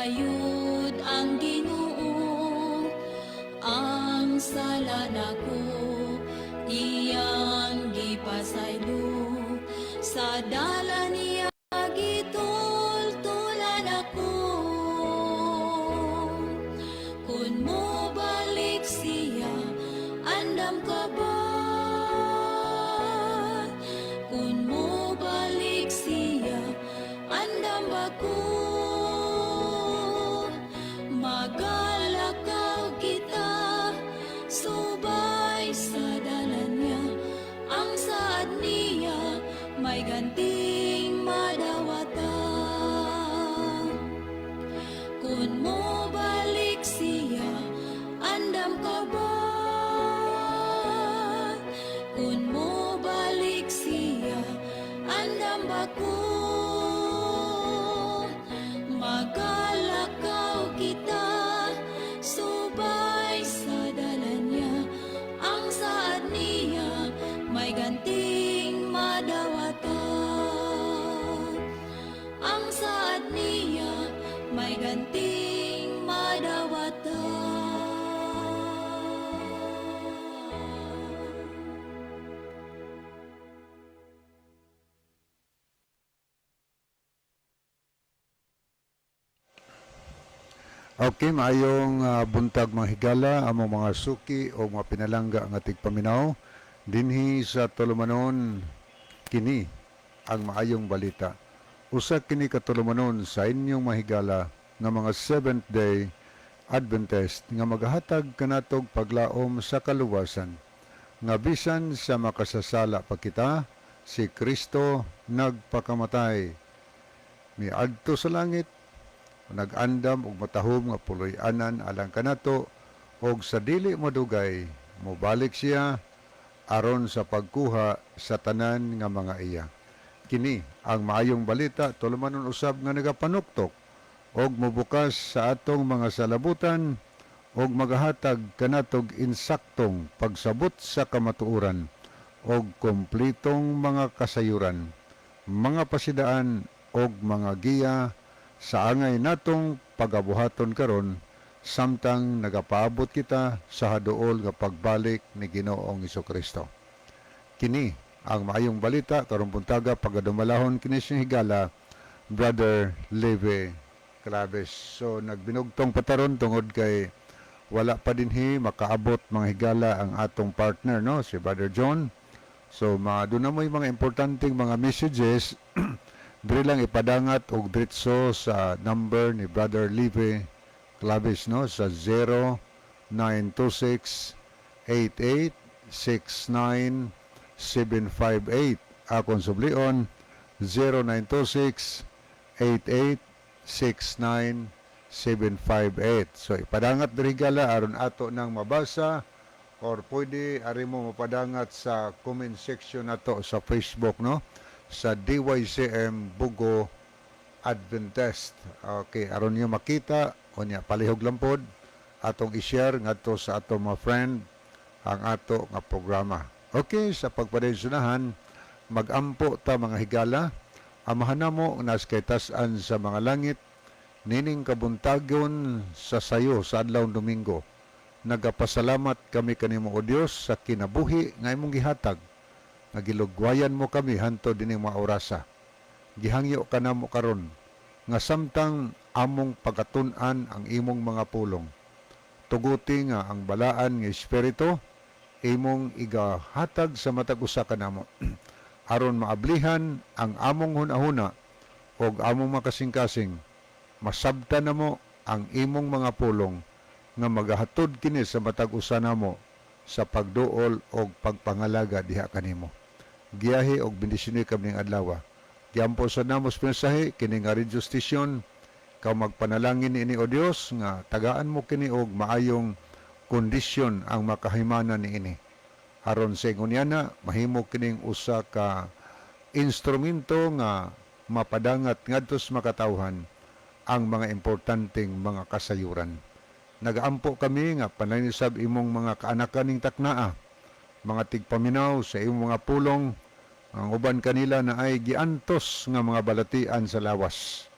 Gipayud ang Ginoo, ang sala nako iyang gipasaylo. Sa dala niya gitultulan ako. Kun mo balik siya, andam ka ba? Kun mo balik siya, andam ba ko? Magalakaw kita subay sa dalan niya. Ang saad niya may ganting madawatan. Kun mo balik siya, andam ka ba? Kun mo balik siya, andam ba ko? Magalakaw kita subay sa dalan niya. Ang saad niya may ganting madawatan. Ang saad niya may ganting madawatan. Okay, maayong buntag, mga higala, among mga suki o mga pinalangga nga tigpaminaw dinhi sa tulumanon. Kini ang Maayong Balita. Usa kini ka tulumanon sa inyong mahigala nga mga Seventh Day Adventist nga magahatag kanatog paglaom sa kaluwasan nga bisan sa makasasala pa kita, si Kristo nagpakamatay, miadto sa langit, nag-andam og matahom nga puloy-anan alang kanato, og sa dili madugay mobalik siya aron sa pagkuha sa tanan nga mga iya. Kini ang Maayong Balita, tulumanon usab nga nagapanuktok og mobukas sa atong mga salabutan og magahatag kanatog insaktong pagsabot sa kamatuoran og komplitong mga kasayuran, mga pasidaan og mga giya sa angay natong pagabuhaton karon samtang nagapaabot kita sa haduol nga pagbalik ni Ginoong Kristo. Kini ang Maayong Balita karong buntaga, pagadumalahon kini siyang higala, Brother Leve Claves. So nagbinugtong pataron tungod kay wala pa dinhi makaabot, mga higala, ang atong partner, no, si Brother John. So mga doon na mo'y mga importanteng mga messages, diri lang ipadangat og diretso sa number ni Brother Live Claves, no, sa 0926 88 69 758. Akong sublion, 0926 88 69 758. So ipadangat diri, higala, aron ato nang mabasa or pwede ari mo mapadangat sa comment section nato sa Facebook, no, sa DYCM Bugo Adventist. Okay, aron niyo makita unya, palihog lang pod atong i-share ngadto sa ato mga friend ang ato nga programa. Okay, sa pagpadayon, magampo ta, mga higala. Amahan namo nga naa kataas-an sa mga langit, nining kabuntagon sa sayo sa adlaw Domingo, nagapasalamat kami kanimo, O Dios, sa kinabuhi nga imong gihatag nga gilugwayan mo kami hantod dining mga orasa. Gihangyo kanamo karon nga samtang among pagatun-an ang imong mga pulong, tuguti nga ang Balaan nga Espiritu imong igahatag sa matag usa kanamo aron maablihan ang among hunahuna ug among makasingkasing, masabtan namo ang imong mga pulong nga magahatod kini sa matag usa namo sa pagduol og pagpangalaga diha kanimo. Giyahi og bendisyonoy kami ning adlaw. Giampo sa namo sa mensahe kini nga radio station, ikaw magpanalangin niini, O Dios, nga tagaan mo kini og maayong kondisyon ang makahimanan niini aron sa ingon niana mahimo kining usa ka instrumento nga mapadangat ngadto sa makatawhan ang mga importanteng mga kasayuran. Nagaampo kami nga panalangin sab imong mga kaanakan ning taknaa, mga tigpaminaw sa imong mga pulong. Ang uban kanila naay giantos nga mga balatian sa lawas.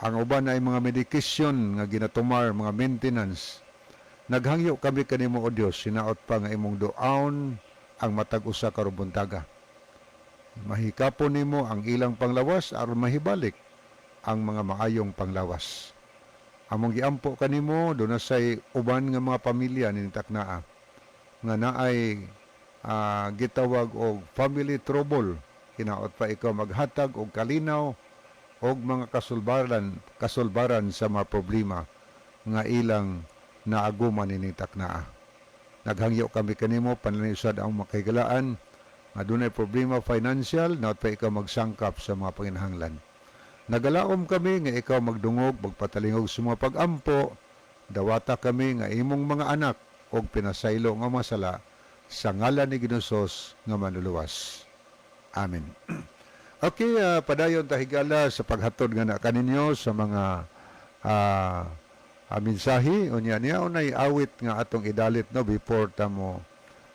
Ang uban ay mga medication nga ginatumar, mga maintenance. Naghangyo kami kanimo, O Dios, hinaot pa nga imong duaon ang matag usa karong buntaga. Mahikapon nimo ang ilang panglawas aron mahibalik ang mga maayong panglawas. Among giampo kanimo, duna say uban nga mga pamilya ning taknaa nga naay gitawag og family trouble. Hinaot pa ikaw maghatag og kalinaw og mga kasulbaran sa mga problema nga ilang naaguman nining taknaa. Naghangyo kami kanimo, panalangin ang makahigalaan nga dunay problema financial, hinaot pa ikaw magsangkap sa mga panginahanglan. Nagalaom kami nga ikaw magdungog, magpatalingog sa mga pagampo. Dawata kami nga imong mga anak og pinasaylo nga masala sa ngalan ni Ginoong nga manluluwas. Amen. Okay, padayon ta, higala, sa paghatod nga na kaninyo sa mga mensahe. Unya niya unay awit nga atong idalit, no, before ta mo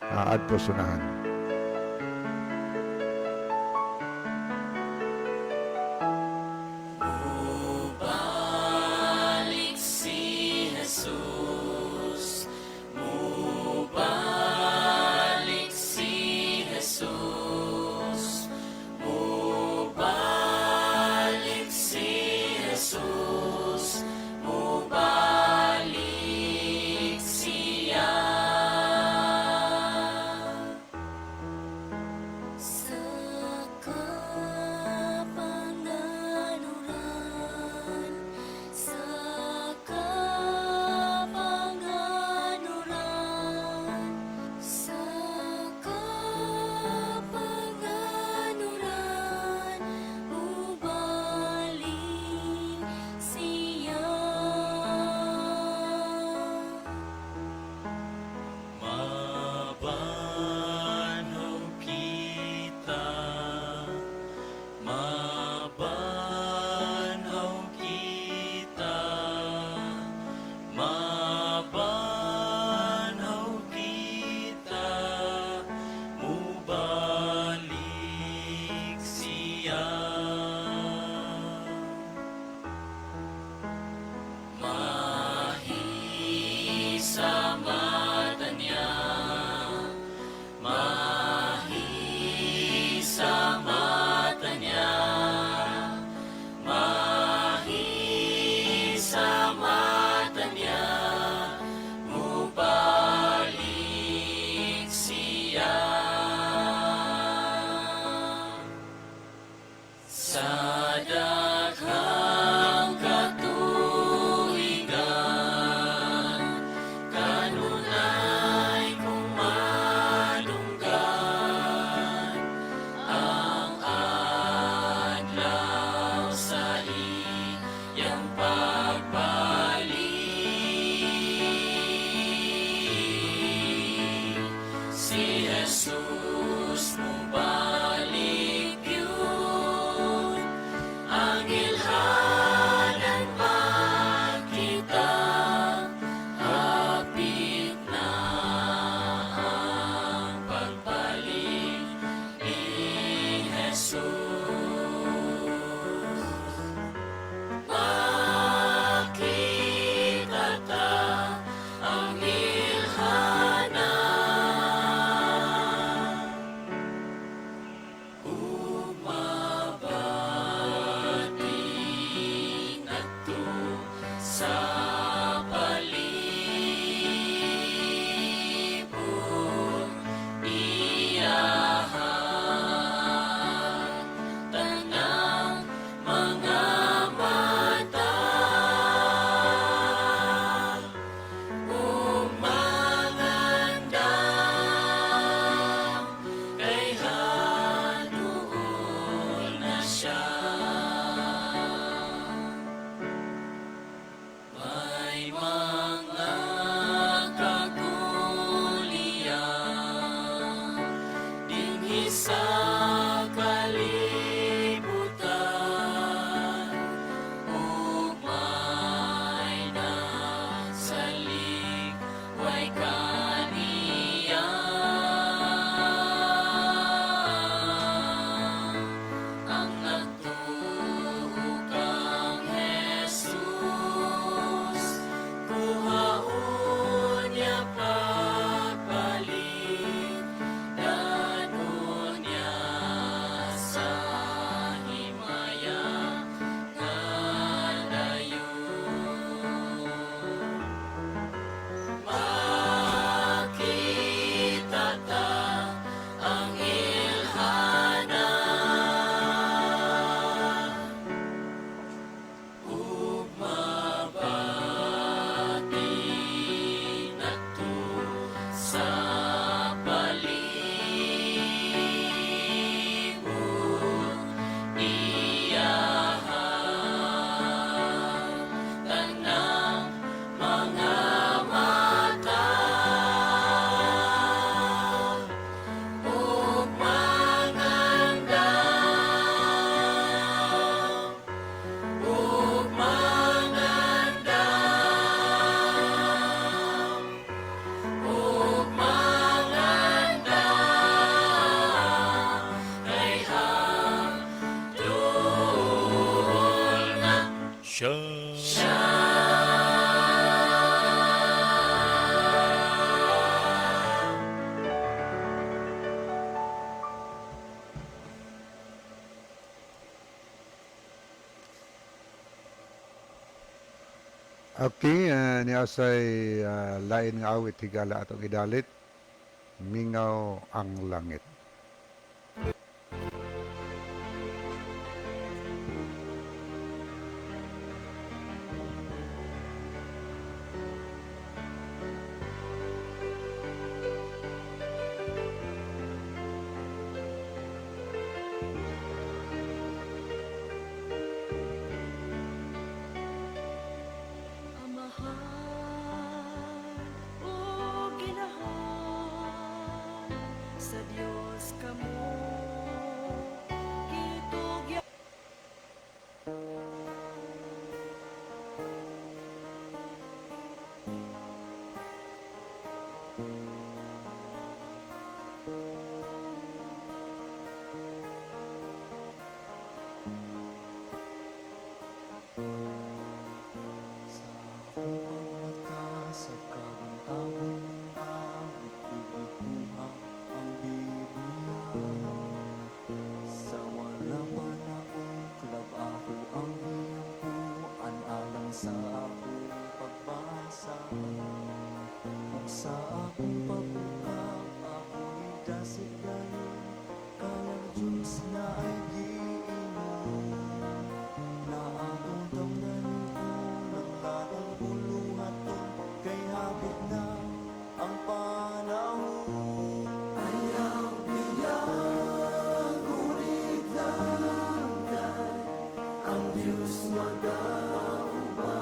adto sunahan. Balik si Jesus, mubalik si Jesus, mubalik si Jesus, mubalik siya. Siya. Okay, niya say lain nga awit higala atong idalit, Mingaw ang Langit. Amahan o ginahan sa Dios kamo kitugyan. Sa akong pagmata sa kaguntabon ng awit, ikuha ang Biblia. Sa wala pa na uklab, ako ang giyampuan alang sa akong pagbasa. Ug sa akong pag-ukab, ako idasig dayon, kayang Diyos na ay giinom. Na atong damdamin ko ng atong buluhaton, kay hapit na ang panahon. Ayaw biyag, ngunit langkay, ang Diyos magauban.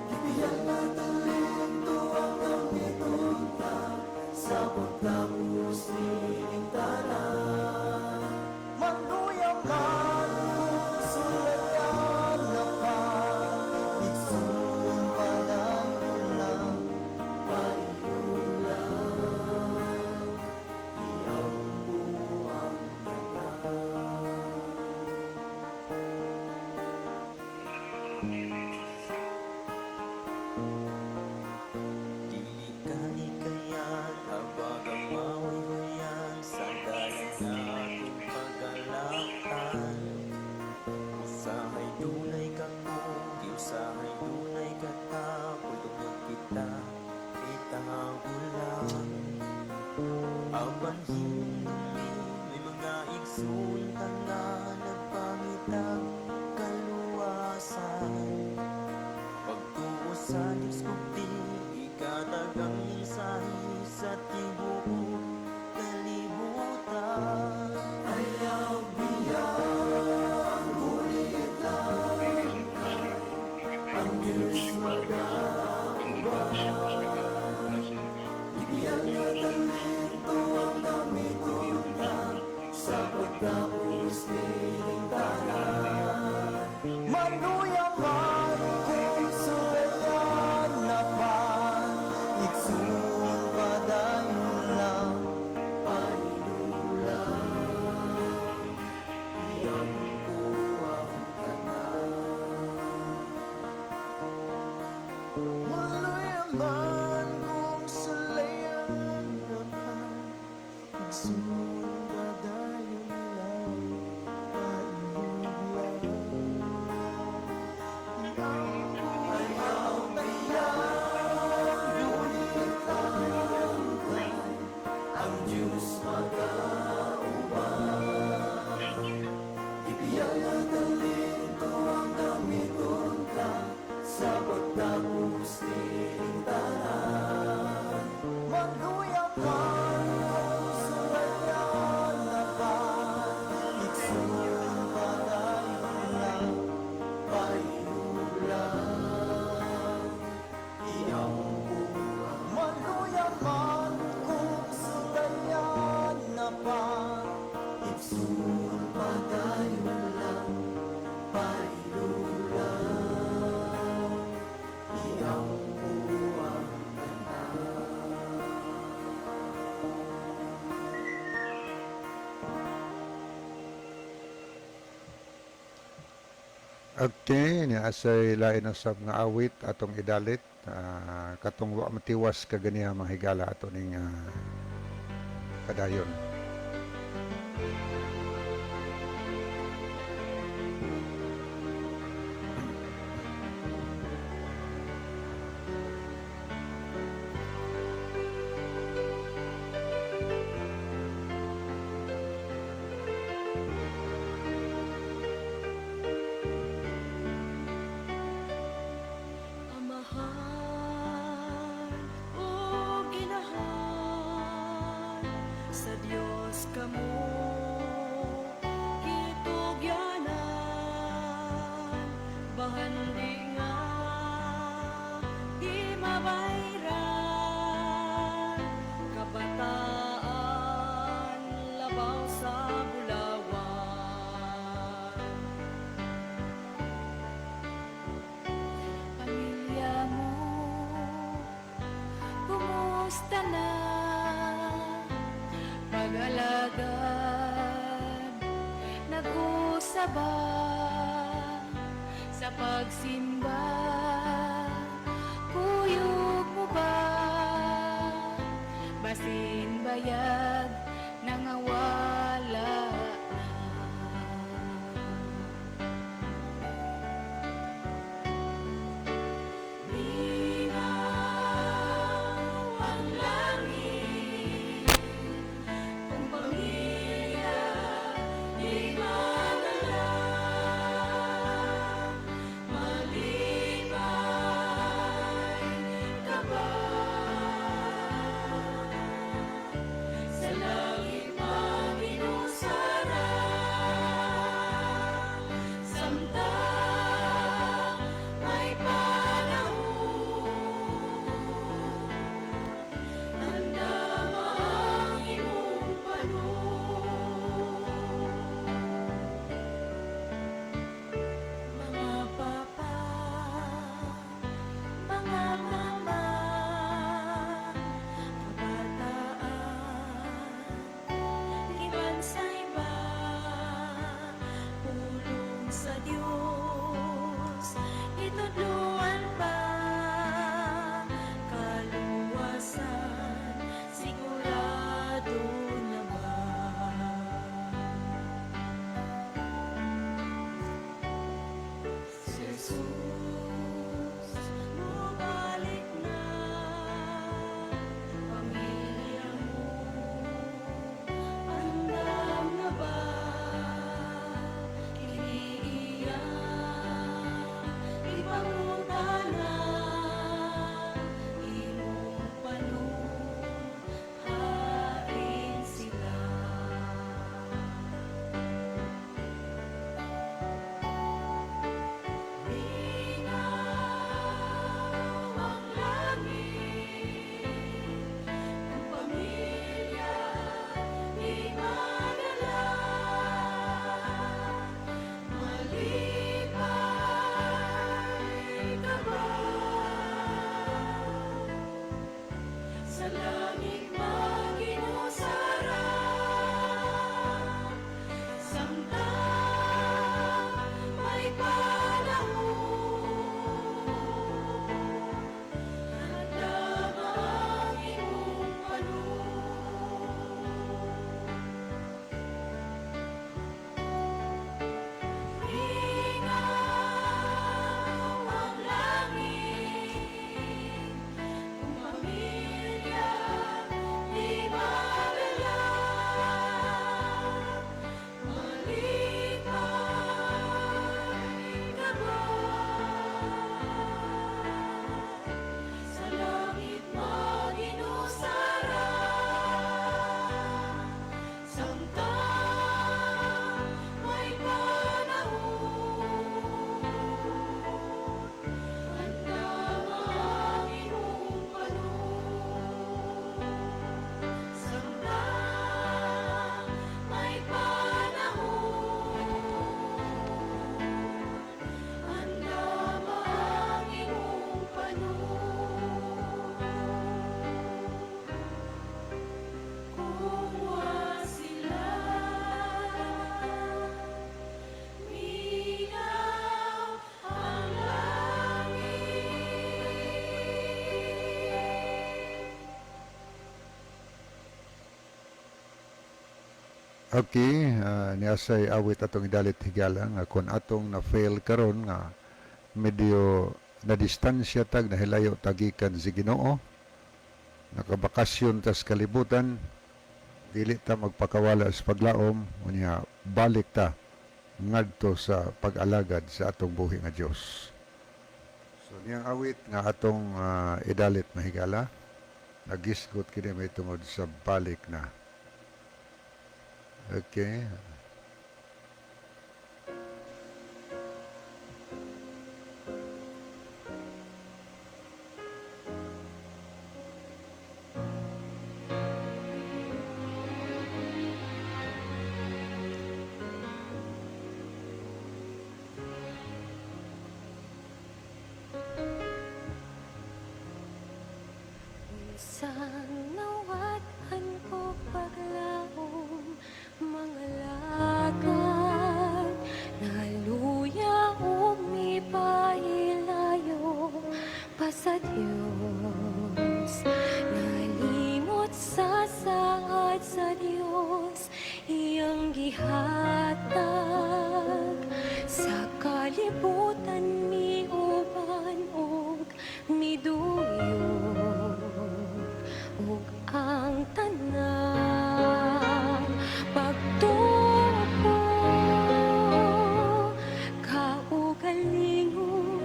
Ibigyan na talento ang gamiton ta sa pagtapos nining tanan. Manduya man kung sulayan na pa, igsoon pa lang ulang, paiulan. Iyampo ang tanan. Dili ka ikayan, abag ang mawaywayan sa dalan na atong pagalaktan. Usahay dunay kakugi, usahay dunay katapoy, tungod kita itagulang. Apan hinumdumi, may mga igsoon ka nga nagpangitag kaluwasan. Pagtuo sa Diyos kong ikatag ang mensahe sa tibuok kalibutan. Ayaw biyag, ngunit langkay, ang Diyos magauban. Ibigyan na talento ang gamiton ta sa pagtapos nining tanan. Maluya man kung sulayan na pa, igsoon pa dayon lang, painulan. Iyampo ang tanan. Maluya man kung sulayan na pa, igsoon pa dayon lang, painulan. Ayaw biyag, ngunit langkay, ang Diyos magauban. Ibigyan na talento ang gamiton ta sa pagtapos ni Okay, niya asay lain usab nga awit atong idalit, katong wa matiwas kaganiha mga higala ato ning padayon. Amahan ug Inahan, sa Dios kamo kitugyanan, bahandi nga di mabayran, kabataan labaw sa bulawan. Pamilya mo, kumusta na? Pag-alagad, nag-usaba sa pagsimba, kuyog mo ba? Basin bayag, nangawala na. Linaw ang langit kung pamilya di madala, malipay ka ba? Sa langit maginusara, samtang may panahon, andama ang imong panon. Mga papa, mga mama, kabataan, gikan sa iba, pulong sa Diyos, itudluan pa, kaluwasan, sigurado naman. Si Jesus, mubalik na, pamilya mo, andam na ba? Kini iya, ipangutana. Okay, niasay awit atong idalit, higala, nga kung atong na-fail karon nga medyo na distansya tag, nahilayo tagikan si Ginoo, nakabakasyon tas kalibutan, dili ta magpakawala sa paglaom. Unya balik ta ngadto sa pag-alagad sa atong buhi nga Dios. So niyang awit nga atong idalit, mahigala, nagisgot kini may tungod sa balik na. Okay. Minsan nawad-an ko paglaom, mga lakad, naluya og mipailayo pa sa Dios. Nalimot sa saad sa Dios, iyang gihatag sa kalibutan, miuban og miduyot ug ang tanan pagtuo ko kaugalingon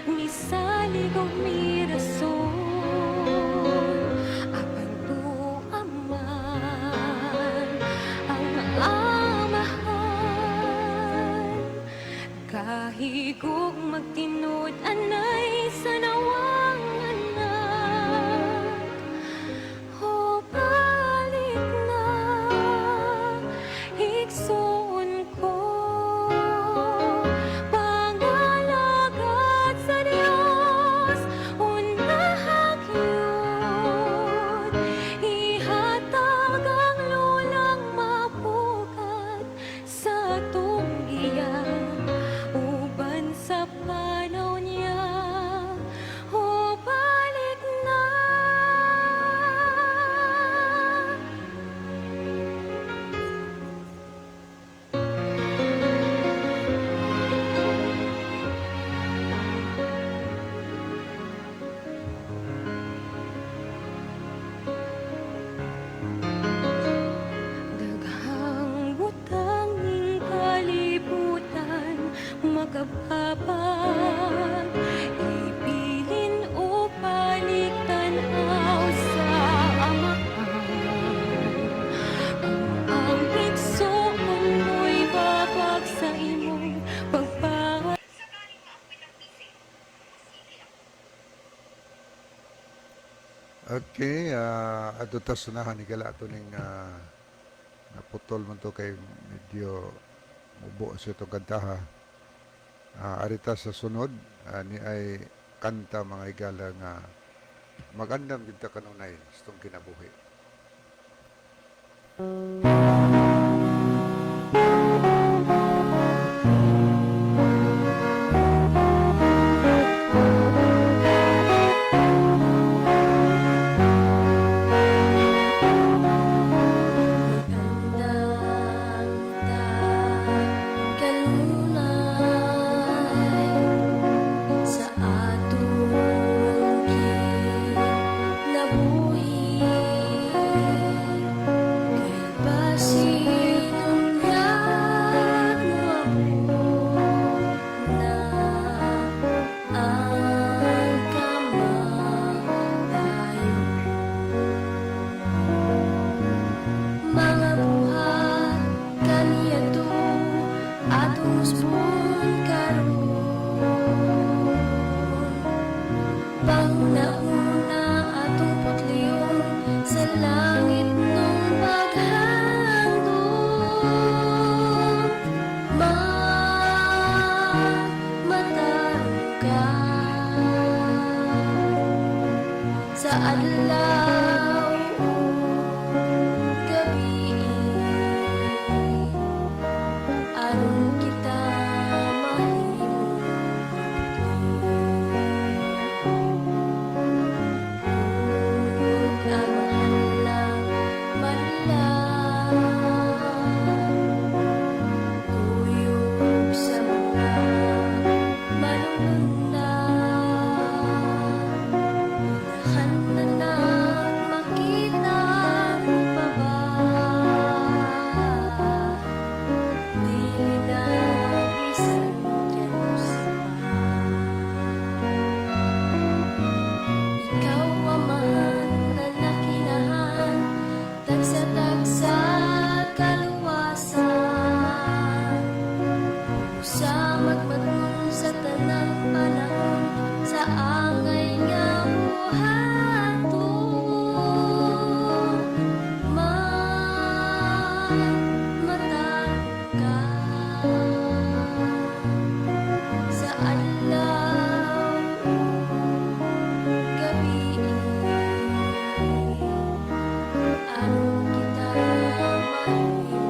misalig og mirason, apan tuaman ang Amahan. Kahigog magtinud-anay sa nawang anak. O balik na, igsoon ko, pangalagad sa Dios, unaha gyud. Ihatag ang lulang mapukat sa atong giya, uban sa panaw niya. O balik na. Daghang butang ning kalibutan makababag, ibilin o paligtan-aw sa Amahan. Kung ang igsoon mo'y babag sa imong pagpa Okay, adto ta sunahan, higala, ato ning naputol man to kay medyo mubo sa itong kantaha. Arita sa sunod, ni ay kanta, mga higala, nga magandam kita kanunay sa itong kinabuhi. Magandang ta kanunay sa atong kinabuhi, kay basin unyag moabot na ang kamatayon. Mga buhat kaniadto atong usbon karon, panguna-una atong putlion sa langit nung paghandom. Matarong ka sa adlaw ug gabi, aron kita mahimong maputli ug ang madla. Sa angay nga buhaton, matarong ka sa adlaw gabi, aron kita mahimo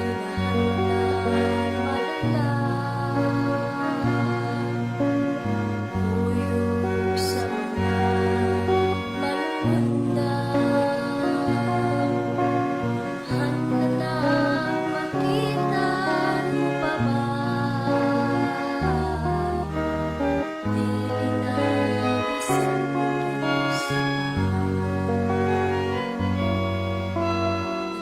kinahanglan madala kuyog sa mga malundan. Handa na makita mo pa ba? Dili na bisan kinusa.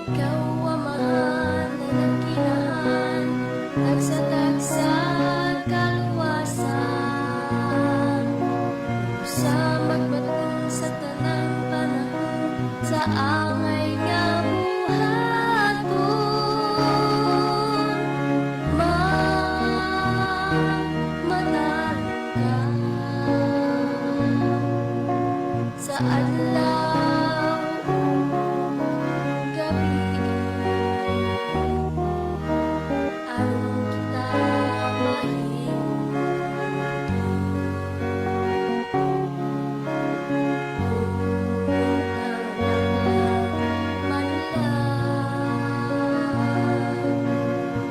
Ikaw amahan na nagkinahan, tagsa-tagsa kaluwasan. Sa magbaton sa tanang panahon, sa angay nga buhaton, matarong ka sa adlaw gabi, aron kita mahimo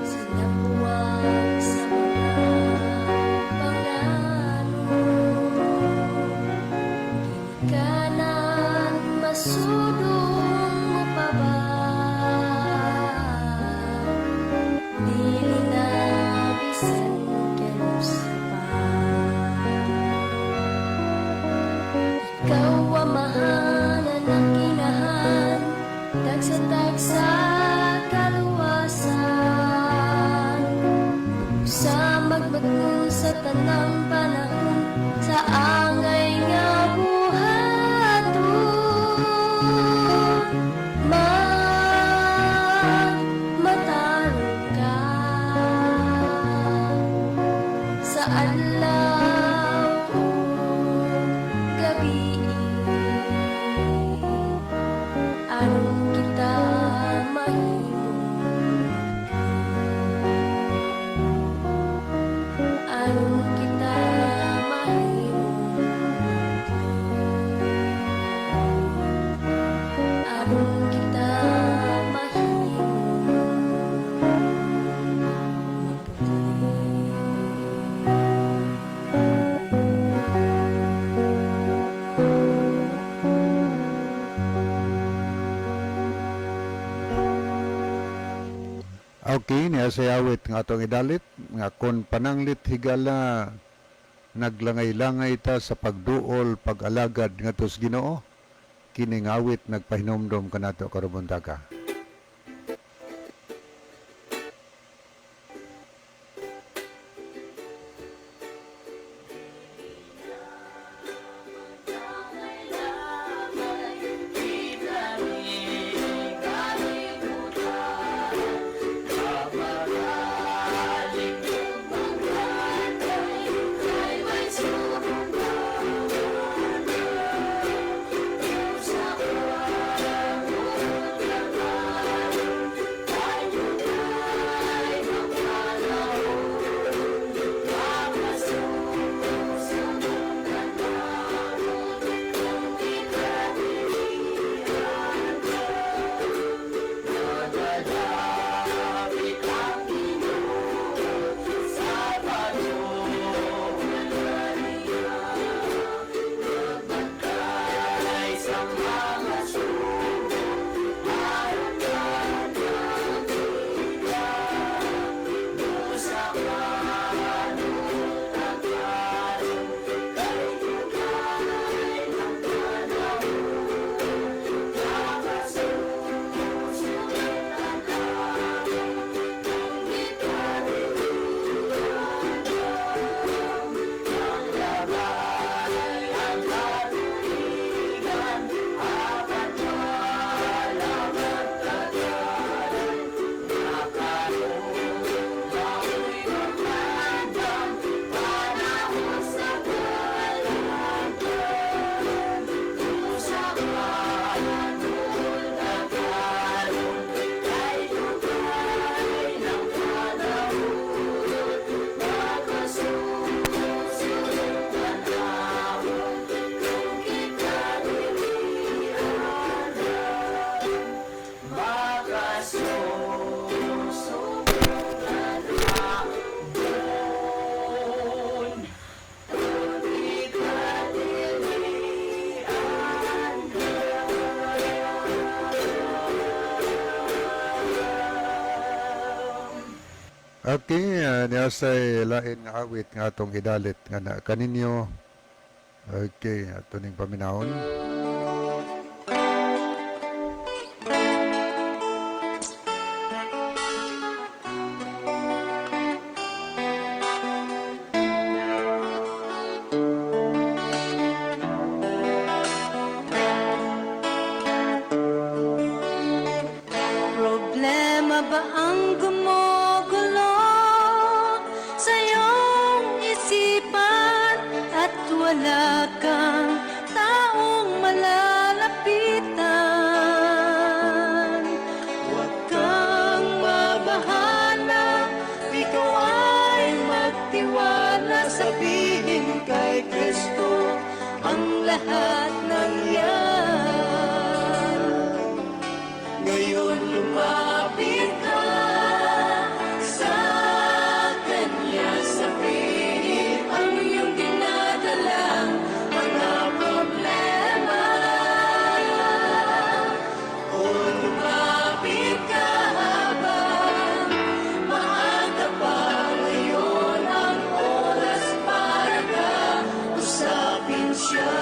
Sinapuwang sa mga pangano, ginikanan masudong mo pa ba? Dili na bisan kanus pa. Ikaw amahan na nakinahan, tagsa-tagsa kaluwasan. Sa magbago sa tanang panahon, sa angay nga buhaton, matarong ka sa adlaw gabi, aron kita mahimo, aron kita mahimo, aron kita mahimo maputli. Okay, niya sa awit nga atong idalit, nga kon pananglit higala naglangay-langay ta sa pagduol, pag-alagad ngadto sa Ginoo, kining awit nagpahinomdom kanato karong buntaga. Sa Okay, niya say lain nga awit nga atong idalit nga na kaninyo. Okay, ato ning paminawon. Problema ba ang gumugulo sa iyong isipan at wala kang taong malalapitan? Huwag kang mabahala, ikaw ay magtiwala, sabihin kay Kristo ang lahat ng yan. Ngayon lumapit ka sa Kanya, sabihin ang iyong dinadalang mga problema. O lumapit ka habang maaga pa, ngayon ang oras para kausapin siya.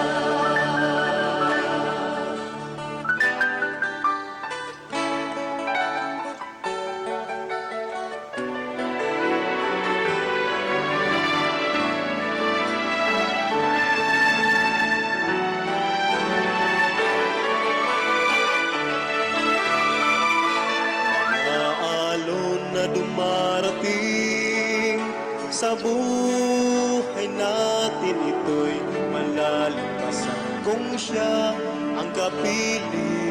Mga alon na dumarating sa buhay natin, ito'y malalampasan kung siya ang kapiling.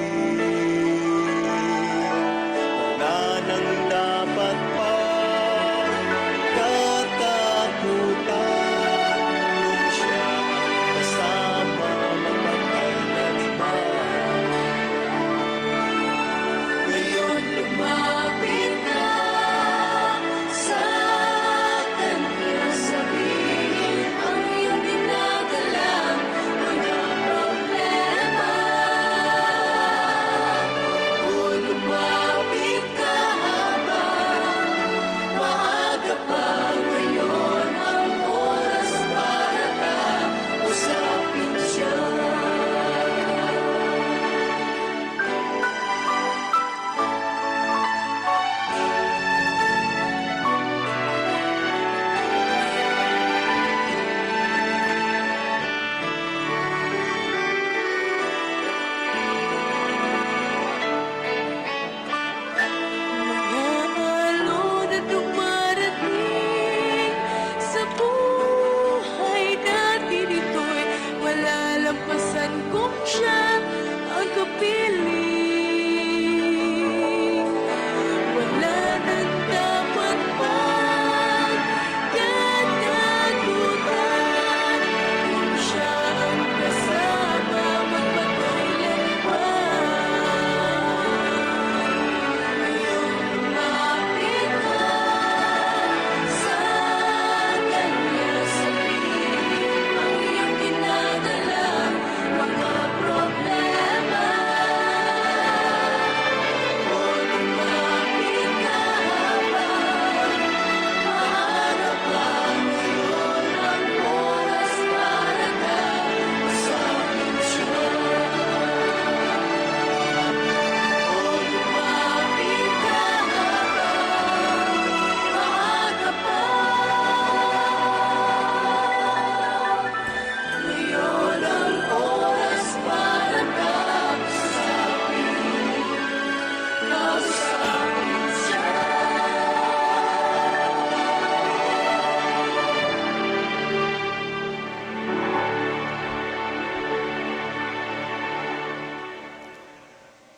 Wala nang dapat pang katakutan kung siya ang kasama magpakailanman. Ngayon lumapit ka sa Kanya, sabihin ang iyong dinadalang mga problema. O lumapit ka habang maaga pa, ngayon ang oras para kausapin siya. Mga alon na dumarating sa buhay natin, ito'y malalampasan kung siya ang kapiling. Wala nang dapat pang katakutan kung siya ang kasama magpakailanman. Lumapit ka sa Kanya, sabihin ang iyong dinadalang mga problema. O lumapit ka habang maaga pa, ngayon ang oras para kausapin siya. O lumapit ka habang maaga pa, ngayon ang oras para kausapin, kausapin siya.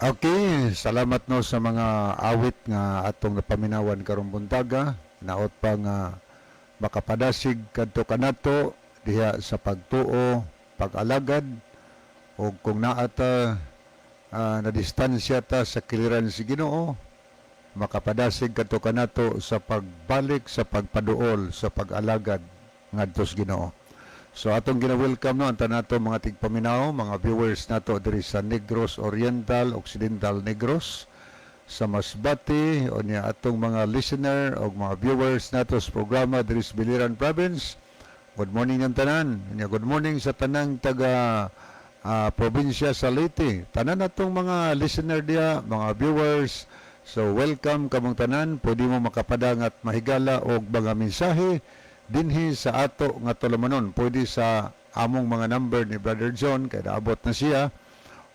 Okay, salamat no sa mga awit nga atong napaminawan karong buntaga. Naot pa nga makapadasig kadto kanato diha sa pagtuo, pag-alagad o kung naa ta na distansya ta sa kiliran si Ginoo, makapadasig kadto kanato sa pagbalik sa pagpaduol sa pag-alagad ngadto sa Ginoo. So atong gina-welcome no ang tanan nato mga tigpaminaw, mga viewers nato diri sa Negros Oriental, Occidental Negros. Sa Masbate o niya atong mga listener o mga viewers nato sa programa diri sa Biliran Province. Good morning ang tanan. Nya good morning sa tanang taga probinsya sa Leyte. Tanan atong mga listener diya, mga viewers. So welcome kamong tanan. Pwede mo makapadang at mahigala og mga mensahe dinhi sa ato nga tulumanon. Pwede sa among mga number ni Brother John kay naabot na siya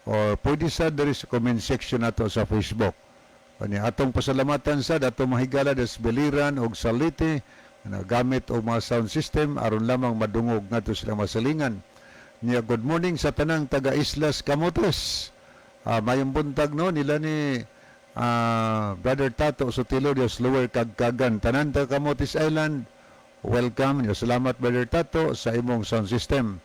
or pwede sa diri sa comment section nato sa Facebook. Kani atong pasalamatan sa atong mahigala des Biliran og sa Leyte na gamit og mga sound system aron lamang madungog ngadto silang masalingan. Niya good morning sa tanang taga Islas Camotes. Mayong buntag no nila ni Brother Tato Sotilo dios Lower Kagkagan. Tanan taga Camotes Island, welcome. Niya salamat, Brother Tato, sa imong sound system.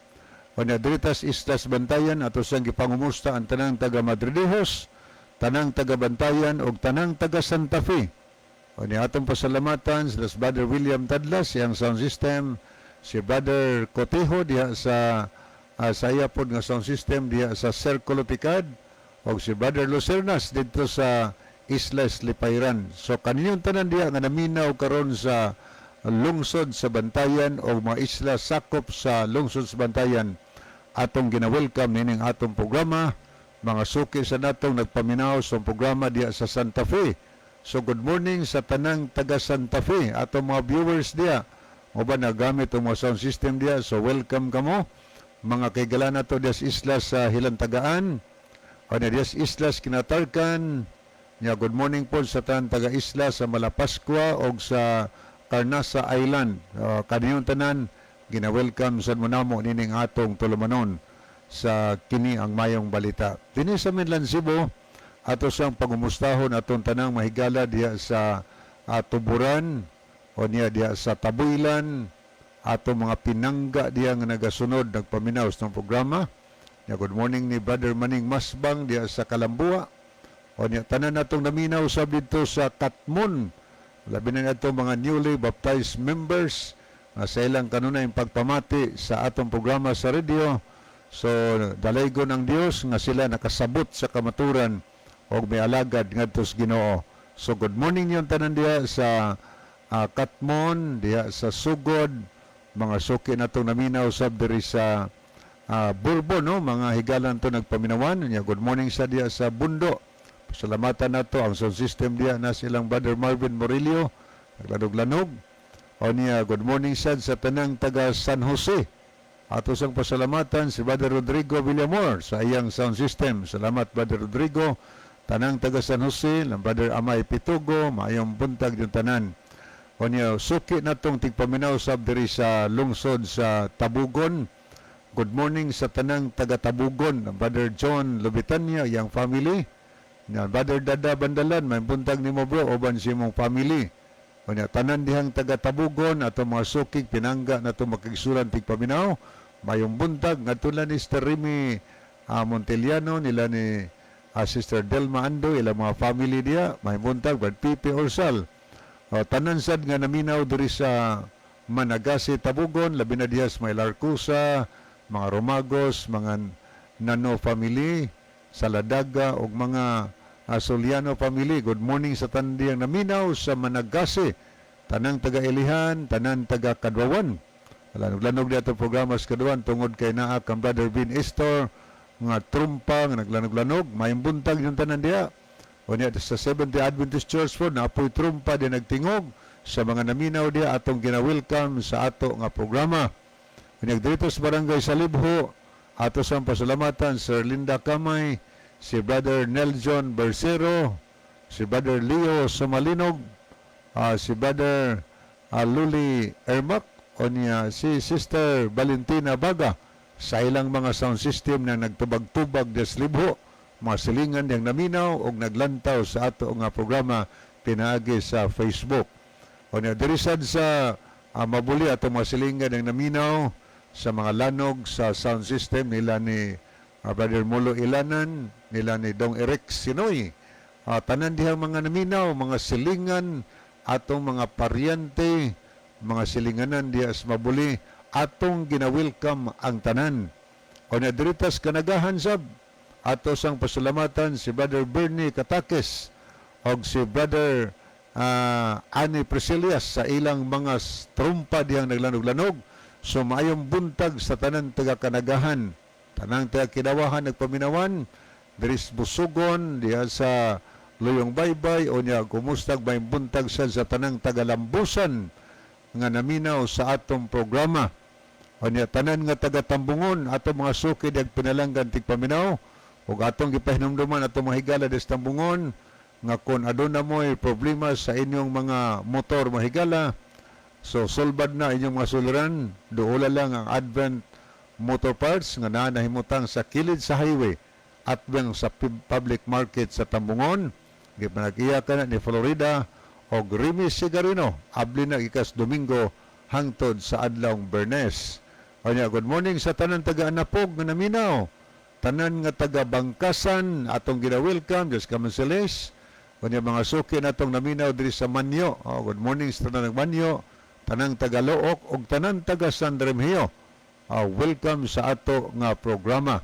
Unya diri tas Islas Bantayan, ato siyang gipangumusta ang tanang taga Madridejos, tanang taga Bantayan ug tanang taga Santa Fe. Unya atong pasalamatan sila sa Brother William Tadlas, siyang sound system, si Brother Cotejo diha sa iya pod nga sound system diha sa Circulo Tikad ug si Brother Lucernas didto sa Islas Lipayran. So kaninyong tanan diha nga naminaw karon sa lungsod sa Bantayan o mga isla sakop sa lungsod sa Bantayan, atong gina-welcome nining atong programa, mga suki sa natong nagpaminaw sa programa diha sa Santa Fe. So good morning sa tanang taga Santa Fe, atong mga viewers diha mo ba nagamit ang mga sound system diha, so welcome kamo. Mga kaigala nato diha sa isla sa Hilantagaan o na diha sa Islas Kinatarkan. Nya good morning po sa tanan taga isla sa Malapascua og sa Carnasa Island. Kaniyong tanan gina-welcome sad mo namo nining atong tulumanon sa kini ang Mayong Balita. Dinhi sa Mainland Cebu, ato siyang pangumustahon atong tanang mahigala diha sa Tuburan o niya diha sa Tabuilan, ato mga pinangga diha nga nagasunod nagpaminaw sa programa. Ya, good morning ni Brother Maning Masbang diha sa Kalambua. O niya tanan natong naminaw sab didto sa Katmon. Labi na nato mga newly baptized members nga sa ilang kanunay pagpamati sa atong programa sa radio. So dalaygon ang Dios nga sila nakasabot sa kamaturan og may alagad ngadto sa Ginoo. So good morning yung tanan diha sa Katmon, diha sa Sugod, mga suki natong naminaw sab diri sa Bourbon, no, mga higalan to nagpaminawan. Nya good morning sa diha sa Bundo. Pasalamatan nato ang sound system diha na silang Brother Marvin Murillo, naglanog-lanog. O niya, good morning sad sa tanang taga San Jose. Ato sang pasalamatan si Brother Rodrigo Villamor sa iyang sound system. Salamat, Brother Rodrigo. Tanang taga San Jose, lang Brother Amay Pitugo, maayong buntag yung tanan. O niya, suki natong tigpaminaw sab diri sa lungsod sa Tabugon. Good morning sa tanang taga Tabugon, Brother John Lubitania, iyang family. Nya Brother Dada Bandalan, may buntag nimo, bro, uban sa imong family. O niya, tanan dihang taga Tabugon ato mga sukig pinangga nato makigsuran tigpaminaw. Mayong buntag ngadto ni Sister Remy Monteliano nila ni Sister Delma Ando, ilang mga family diya. May buntag Brad Pipe Orsal. O, tanan sad nga naminaw diri sa Managasi Tabugon, labi na diha sa may Larcusa, mga Romagos, mga Nano family, Saladaga ug mga Soliano family. Good morning sa tanan diyang naminaw sa Managasi. Tanang taga Ilihan, tanan taga Kadwawan. Lanog-lanog dito programa sa Kadwawan tungod kay naa kang Brother Vin Estor nga trumpa nga naglanog-lanog. Mayong buntag yung tanan diha. O niya sa Seventh-day Adventist Church po, naapoy trumpa di nagtingog sa mga naminaw diha, atong gina-welcome sa ato nga programa. Unya dito sa Barangay Salibho, ato sang pasalamatan Sir Linda Kamay, si Brother Neljon Bersero, si Brother Leo Sumalinog, si Brother Luli Ermac, o niya si Sister Valentina Baga sa ilang mga sound system na nagtubag-tubag des libho, mga silingan niyang naminaw og naglantaw sa ato nga programa pinaagi sa Facebook. O niya diri sad sa Mabuli, ato mga silingan ang naminaw sa mga lanog sa sound system nila ni Brother Mulo Ilanan, nila ni Dong Eric Sinoy. Tanan dihang mga naminaw, mga silingan, atong mga paryente, mga silinganan diha sa Mabuli, atong gina-welcome ang tanan. O na diritas kanagahan sab, ato sang pasalamatan si Brother Bernie Katakes. Og si Brother Annie Priscillas sa ilang mga trumpa dihang naglanog-lanog. So maayong buntag sa tanan taga Kanagahan, tanang taga Kidawahan nagpaminawan diri sa Busugon, diha sa Luyong Baybay. Unya kumustag, maayong buntag sa tanang taga Lambusan nga naminaw sa atong programa. Unya tanan nga taga Tambungon, atong mga suki diag pinalanggan tigpaminaw, ug atong gipahinumduman atong mga higala des Tambungon nga kon aduna mo'y problema sa inyong mga motor, mga higala, so sulbad na inyong mga suliran, duola lang ang Advent Motor Parts nga naa nahimutang sa kilid sa highway at bang sa public market sa Tambungon. Gipanag-iya ka na ni Florida og Remy Sigarino, abli na ikas Domingo hangtod sa adlawng Bernes. Onya, good morning sa tanan taga Anapog nga naminaw. Tanan nga taga Bangkasan atong gina-welcome, Diyos kamansilis. Unya mga suki natong naminaw diri sa Manyo. Oh, good morning sa tanan ng Manyo, tanang taga Looc ug tanan taga San Remigio. Ah, welcome sa ato nga programa.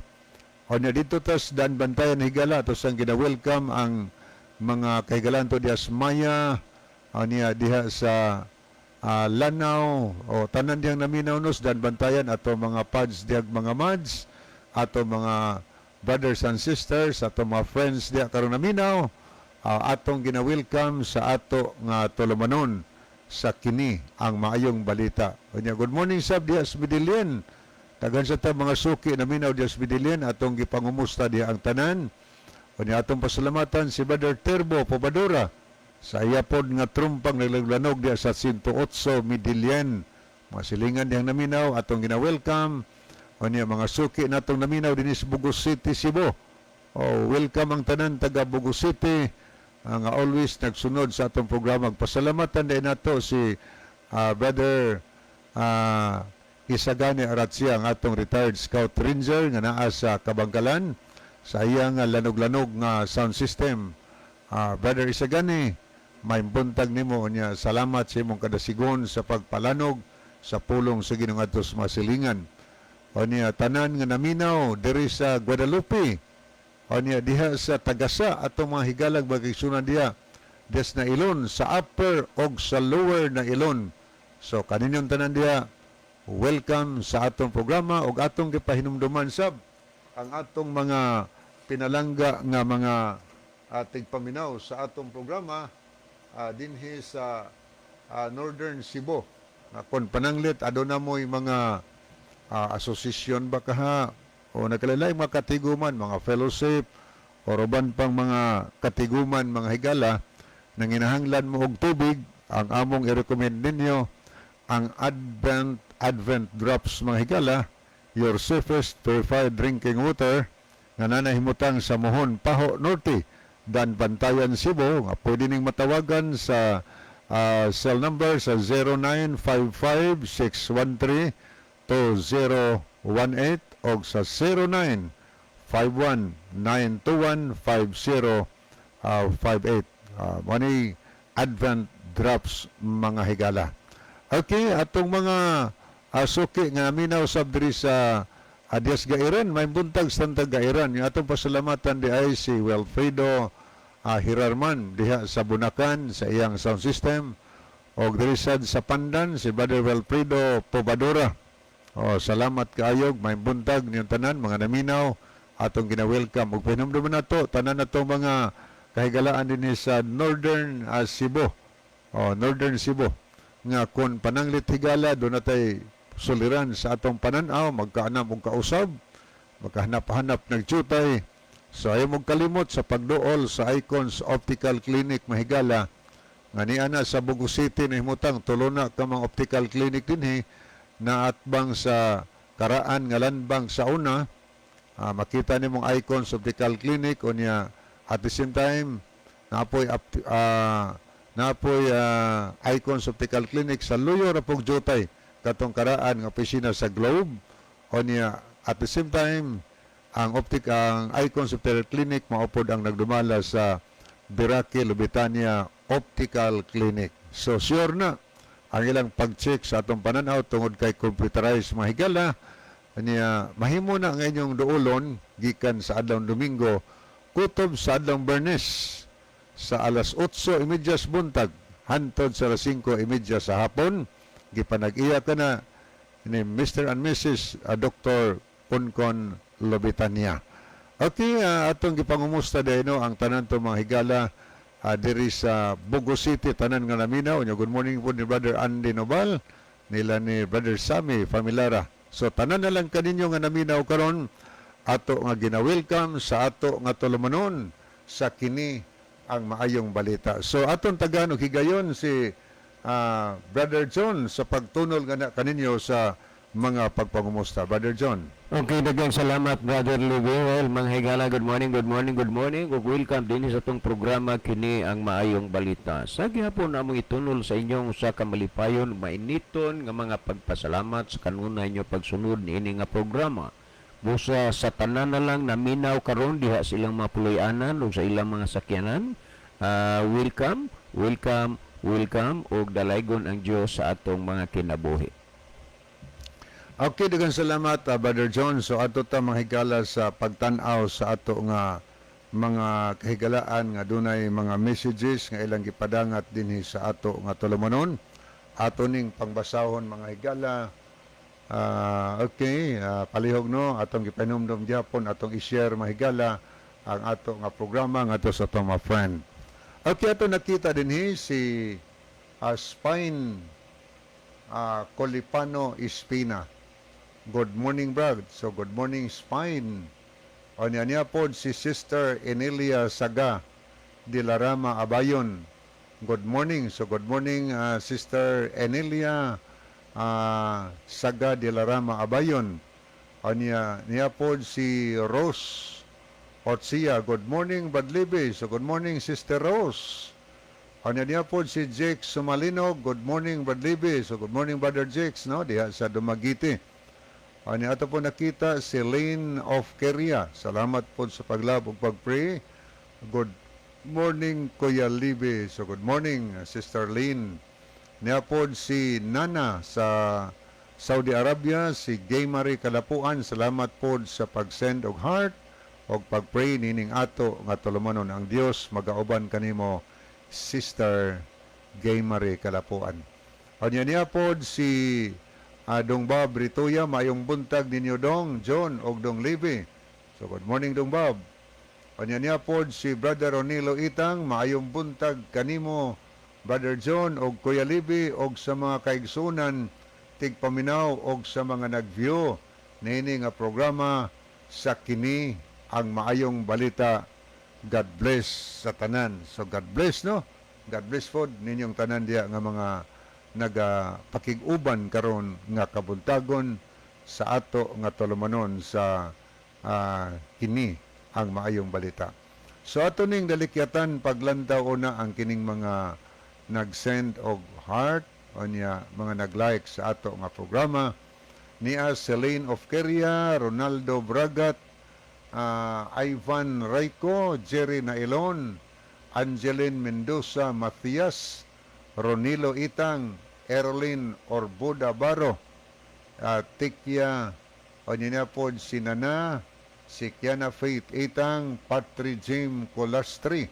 Onya dito tas Dan Bantayan, higala, ato sang gina-welcome ang mga kahigalaan to diha sa Maya, niya diha sa Lanao o tanan diyang naminaw nos Dan Bantayan, ato mga pads dihag mga mads, ato mga brothers and sisters, ato mga friends diha karon naminaw, atong gina-welcome sa ato nga tulumanon sa kini ang maayong balita. Unya good morning sab diha sa Medellin. Daghan sa ta mga suki naminaw diha sa Medellin, atong gipangumusta diha ang tanan. Unya atong pasalamatan si Brother Terbo Pobadora sa iya pod nga trumpang naglanog diha sa 108 Medellin. Mga silingan dihang naminaw, atong gina-welcome. Unya mga suki natong naminaw dinhi sa Bogo City, Cebu. Oh, welcome ang tanan taga Bogo City ang always nagsunod sa atong programa. Pasalamatan din nato si Brother Isagani Aratsia, ang atong retired Scout Ranger nga naa sa Kabangkalan sa iyang lanog-lanog nga sound system. Brother Isagani, may buntag nimo, unya salamat sa imong kadasigon sa pagpalanog sa pulong sa Ginoo ngadto sa mga silingan. Unya tanan nga naminaw diri sa Guadalupe, unya diha sa Tagasa, atong mga higalag bagigsunan diha des na ilon sa upper og sa lower na ilon. So kaninyong tanan diha, welcome sa atong programa ug atong gipahinumduman sab ang atong mga pinalangga nga mga tigpaminaw sa atong programa dinhi sa Northern Cebu nga kon pananglit aduna mo'y mga asosasyon ba kaha o nagkalalay mga katiguman, mga fellowship o uban pang mga katiguman, mga higala nanginahanglan mo og tubig, ang among i-recommend ninyo ang Advent Drops, mga higala, your safest purified drinking water nga nanahimutang sa Mohon, Pajo Norte, Dan Bantayan, Cebu, nga pwede ning matawagan sa cell number sa 0955 613 2018 o sa 0951 921 5058. Mao ni Advent Drops, mga higala. Okay, atong mga suki nga minaw sab diri sa Adias Gairan, may buntag sa Tantag Gairan. Yung atong pasalamatan di ay si Wilfredo Hirarman diha sa Bunakan sa iyang sound system og diri sad sa Pandan si Brother Wilfredo Pobadora. Oh, salamat kaayog, may buntag niyong tanan mga naminaw, atong gina-welcome ug pahinumduman nato tanan natong mga kahigalaan dinhi sa Northern Cebu. Oh, Northern Cebu nga kung pananglit, higala, duna tay suliran sa atong pananaw, magkaanam og kausab, magkahanap-hanap nagtutay. So ayaw mong kalimot sa pagduol sa Icons Optical Clinic, mahigala, nga niya na sa Bogo City nahimutang, tulo na ka mga optical clinic dinhi na atbang sa karaan nga landbank sa una. Makita nimong Icons Optical Clinic. Unya at the same time napoy Icons Optical Clinic sa Luyo ra pog jutay katong karaan nga opisina sa Globe. Unya at the same time ang Icons Optical Clinic maupod ang nagdumala sa Biraki Lubitania Optical Clinic. So sure na ang ilang pag-check sa atong pananaw tungod kay computerized, mga higala. Niya mahimo na ang inyong duolon gikan sa adlaw Domingo kutob sa adlaw Bernes. Sa alas 8:30 sa buntag hantod sa alas 5:30 sa hapon. Gipanag-iya ka na ni Mr. and Mrs. Dr. Konkon Lobitania. Okay, atong gipangumusta no ang tanan to, mga higala, diri sa Bogo City, tanan nga naminaw. Unya, good morning po ni Brother Andy Nobal, nila ni Brother Sammy Familara. So tanan na lang kaninyo nga naminaw karon, ato nga gina-welcome sa ato nga tulumanon sa kini ang maayong balita. So aton tagaan og higayon si Brother John sa pagtunol nga na kaninyo sa mga pagpangumusta. Brother John. Okay, daghang salamat, Brother Levi. Well, mga higala, good morning, good morning, good morning. Ug welcome din sa atong programa kini ang maayong balita. Sa gihapon among itunol sa inyong usa ka malipayon, mainiton nga mga pagpasalamat sa kanunay nyo pagsunod niini nga programa. Busa sa tanan na lang naminaw karon diha sa ilang mga puloy-anan ug sa ilang mga sakyanan. Welcome, welcome, welcome ug dalaygon ang Dios sa atong mga kinabuhi. Okay, daghang salamat, Brother John. So ato ta, mga higala, sa pagtan-aw sa ato nga mga kahigalaan nga dunay mga messages nga ilang gipadangat dinhi sa ato nga tulumanon. Ato ning pangbasahon, mga higala. Okay, palihog no atong gipanumdum gyapon atong i-share, mga higala, ang ato nga programa ngadto sa atong mga friend. Okay, ato nakita dinhi si Spine Colipano Espina. Good morning, Brad. So, good morning, Spine. O niya niya po si Sister Emilia Saga de la Rama Abayon. Good morning. So, good morning, Sister Emilia Saga de la Rama Abayon. O niya, niya po si Rose Otsia. Good morning, Brad Libby. So, good morning, Sister Rose. O niya niya po si Jake Sumalino. Good morning, Brad Libby. So, good morning, Brother Jake, no? Diha sa Dumaguete. Ani ato po nakita si Lane of Keria. Salamat po sa pag-love ug pag-pray. Good morning, Kuya Libe. So good morning, Sister Lynn. Niya po si Nana sa Saudi Arabia, si Gay Marie Kalapuan. Salamat po sa pag-send og heart og pag-pray nining ato nga tulumanon. Ang Dios magauban kanimo, Sister Gay Marie Kalapuan. Anya niya po si Dong Bob Rituya, mayong buntag ninyo, Dong John og Dong Livi. So good morning, Dong Bob. Anya niya po si Brother Ronilo Itang, maayong buntag kanimo, Brother John og Kuya Livi, og sa mga kaigsunan tigpaminaw og sa mga nag-view niini nga programa sa kini ang maayong balita. God bless sa tanan. So God bless, no? God bless pod ninyong tanan diya nga mga nagapakig-uban karon nga kabuntagon sa ato nga tulumanon sa kini ang maayong balita. So ato ning dalikyatan paglantaw una ang kining mga nag-send og heart o niya mga nag-like sa ato nga programa niya: Celine of Keria, Ronaldo Bragat, Ivan Rayco, Jerry Nailon, Angeline Mendoza Matias, Ronilo Itang, Erlin Orbuda Baro, Tikya, o niya po si Nana, si Kiana Faith Itang, Patri Jim Colastri,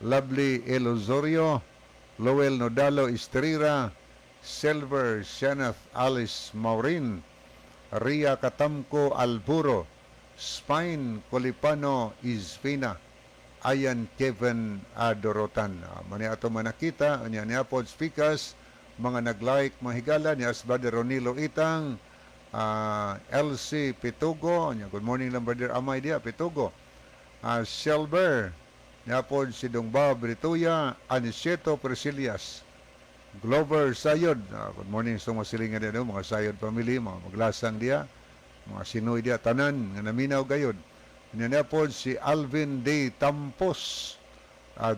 Lovely Elozorio, Lowell Nodalo Estrera, Silver Shaneth Alice Maurin, Ria Katamko Alburo, Spine Colipano Izvina, Ayan Kevin Adorotan. Mani ato manakita, niya niya po speakers, mga nag-like, mga higala, niya as Brother Ronilo Itang, LC Pitugo, niya, good morning lang, Brother Amay diya, Pitugo. Shelber, niya po si Dong Bob Rituya, Aniceto Priscilias, Glover Sayod, good morning sa mga silingan diya, no? Mga Sayod family, mga maglasang diya, mga Sinoy diya, tanan, nga naminaw gayod. Niya niya po si Alvin D. Tampos,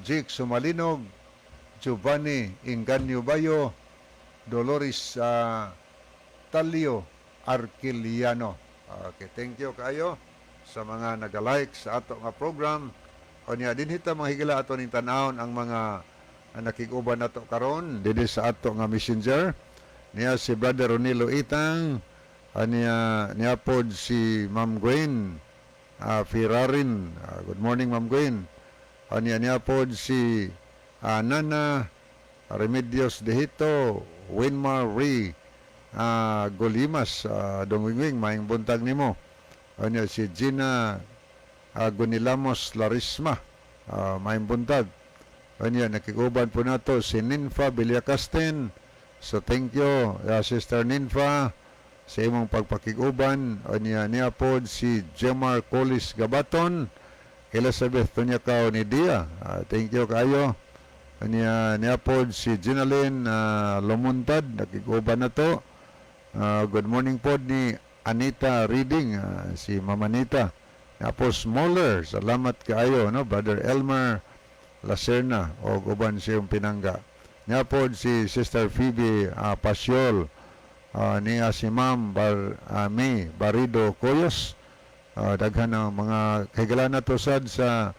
Jake Sumalinog, Giovanni Inganyo Bayo, Dolores Talio Arquiliano. Okay, thank you kayo sa mga nagalike sa ato nga program. O niya, dinhi ta, mga higala, ato ning tan-awon ang mga nakig-uban nato karon dinhi sa ato nga messenger. Niya si Brother Ronilo Itang, niya, niya pod si Ma'am Gwen Ferrarin. Good morning, Ma'am Gwen. Anya niya pod si Nana Remedios Dehito, Winmar Ree Golimas, Dongwingwing, maayong buntag nimo. Anya si Gina Gunilamos Larisma, maayong buntag. Anya nakiguban po nato si Ninfa Villacasten. So thank you, Sister Ninfa, sa imong pagpakiguban. Anya niya pod si Jemar Colis Gabaton, Elizabeth Tunyakaw ni Dia. Thank you kayo. Anya niya pod si Ginalyn Lomuntad, nakiguban na to. Good morning pod ni Anita Reading, si Mama Nita. Tapos Moller, salamat kaayo, no, Brother Elmer Lacerna o uban siyang pinangga. Niya pod si Sister Phoebe Pasiol, niya si Ma'am May Barido Coyos. Daghan ng mga kahigala na to sad sa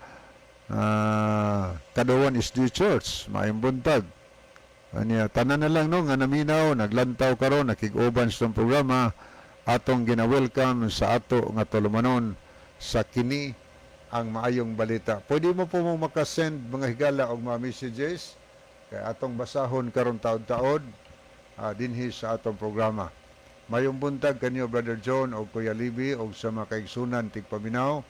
Kadawan SDA Church, maayong buntag. Anya, tanan na lang, no, nga naminaw, naglantaw karon, nakig-uban sa programa, atong gina-welcome sa ato nga tulumanon sa Kini ang Maayong Balita. Pwede mo po mo makasend, mga higala, og mga messages kay atong basahon karon taod-taod dinhi sa atong programa. Mayong buntag kanyo, Brother John og Kuya Libby, og sa mga kaigsunan tigpaminaw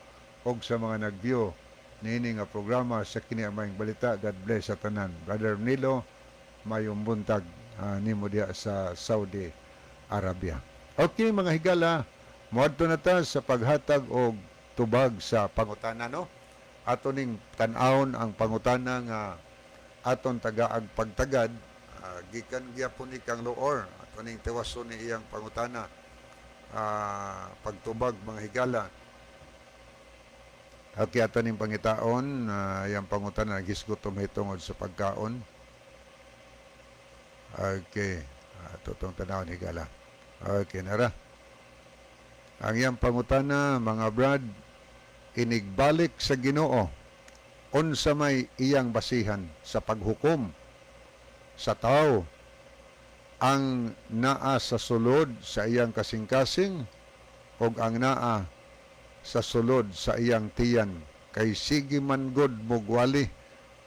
og sa mga nag-view niini nga programa sa Kini ang Maayong Balita. God bless sa tanan. Brother Nilo, mayong buntag nimo diha sa Saudi Arabia. Okay, mga higala, moadto na ta sa paghatag og tubag sa pangutana, no. Ato ning tan-awon ang pangutana nga aton tagaag pagtagad, gikan gyapon ni kang Loor. Ato ning tiwason ni iyang pangutana, pagtubag, mga higala. Okay, ato ning pangitaon iyang pangutana, nagisgot tungod sa pagkaon. Okay, ato tong tanawon, higala. Okay, nara. Ang iyang pangutana, mga brad: inigbalik sa Ginoo, unsa may iyang basihan sa paghukom sa tao, ang naa sa sulod sa iyang kasing-kasing o ang naa sa sulod sa iyang tiyan? Kay sige man god mugwali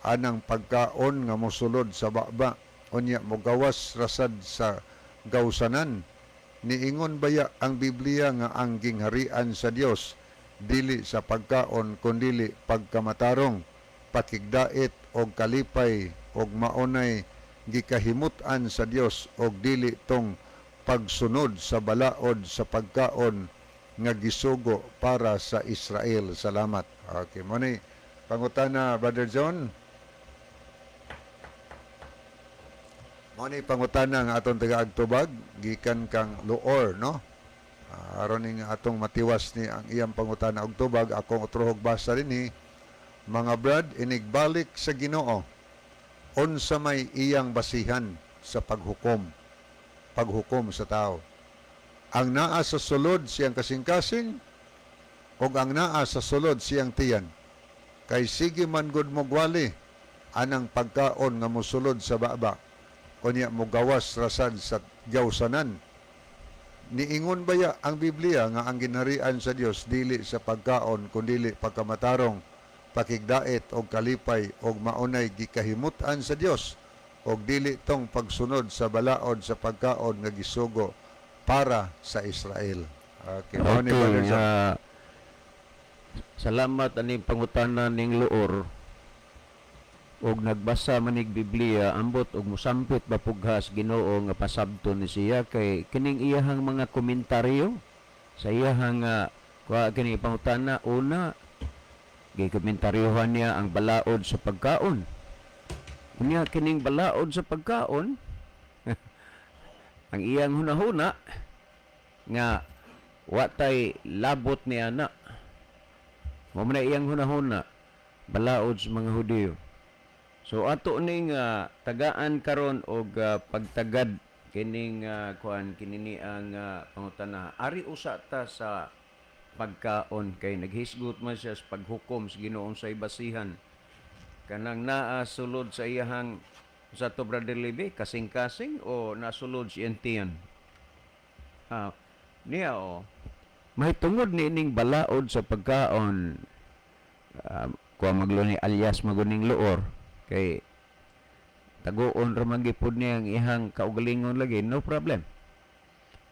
anang pagkaon nga mosulod sa baba, unya mogawas rasad sa gawsanan. Niingon baya ang Biblia nga ang gingharian sa Dios dili sa pagkaon kundili pagkamatarong, pakigdait og kalipay, og maunay gikahimut-an sa Dios, og dili tong pagsunod sa balaod sa pagkaon nga gisugo para sa Israel? Salamat. Okay, mo ni pangutana, Brother John. Mo ni pangutana nga atong taga-agtubag gikan kang Loor, no? Aron ning atong matiwas ni ang iyang pangutana og tubag, akong utrohog basa dinhi. Mga brad, inigbalik sa Ginoo, unsa may iyang basihan sa paghukom sa tao, ang naa sa sulod siyang kasing-kasing o ang naa sa sulod siyang tiyan? Kay sige man gud mogwali anang pagkaon nga mosulod sa baba, unya mogawas rasad sa gawsanan. Niingon baya ang Biblia nga ang ginharian sa Dios dili sa pagkaon kundili pagkamatarong, pakigdait og kalipay, og maunay gikahimut-an sa Dios, og dili tong pagsunod sa balaod sa pagkaon nga gisugo para sa Israel? Okay, mao ni, Brother Okay, John. Salamat aning pangutana ning Loor. Og nagbasa manig Biblia, ambot og musampit ba pughas Ginoo nga pasabton ni siya, kay kining iyahang mga komentaryo sa iyahang kuha kini pangutana, una gikomentaryohan niya ang balaod sa pagkaon. Unya kining balaod sa pagkaon, ang iyang hunahuna nga watay labot ni ana. Mao man na iyang hunahuna, balaod sa mga Hudiyo. So ato ning tagaan karon og pagtagad kining kuan kini ni ang pangutana. Ari usa ta sa pagkaon, kay naghisgot man siya sa paghukom sa Ginoong sa basihan, kanang naa sulod sa iyahang, sa to, Brother Libby, kasing-kasing o nasulod si tiyan. Ha, niya o mahitungod ni ining balaod sa pagkaon. Kuha magluni alias maguning Loor kay taguon ra man gipud niya ang ihang kaugalingon lagi, no problem.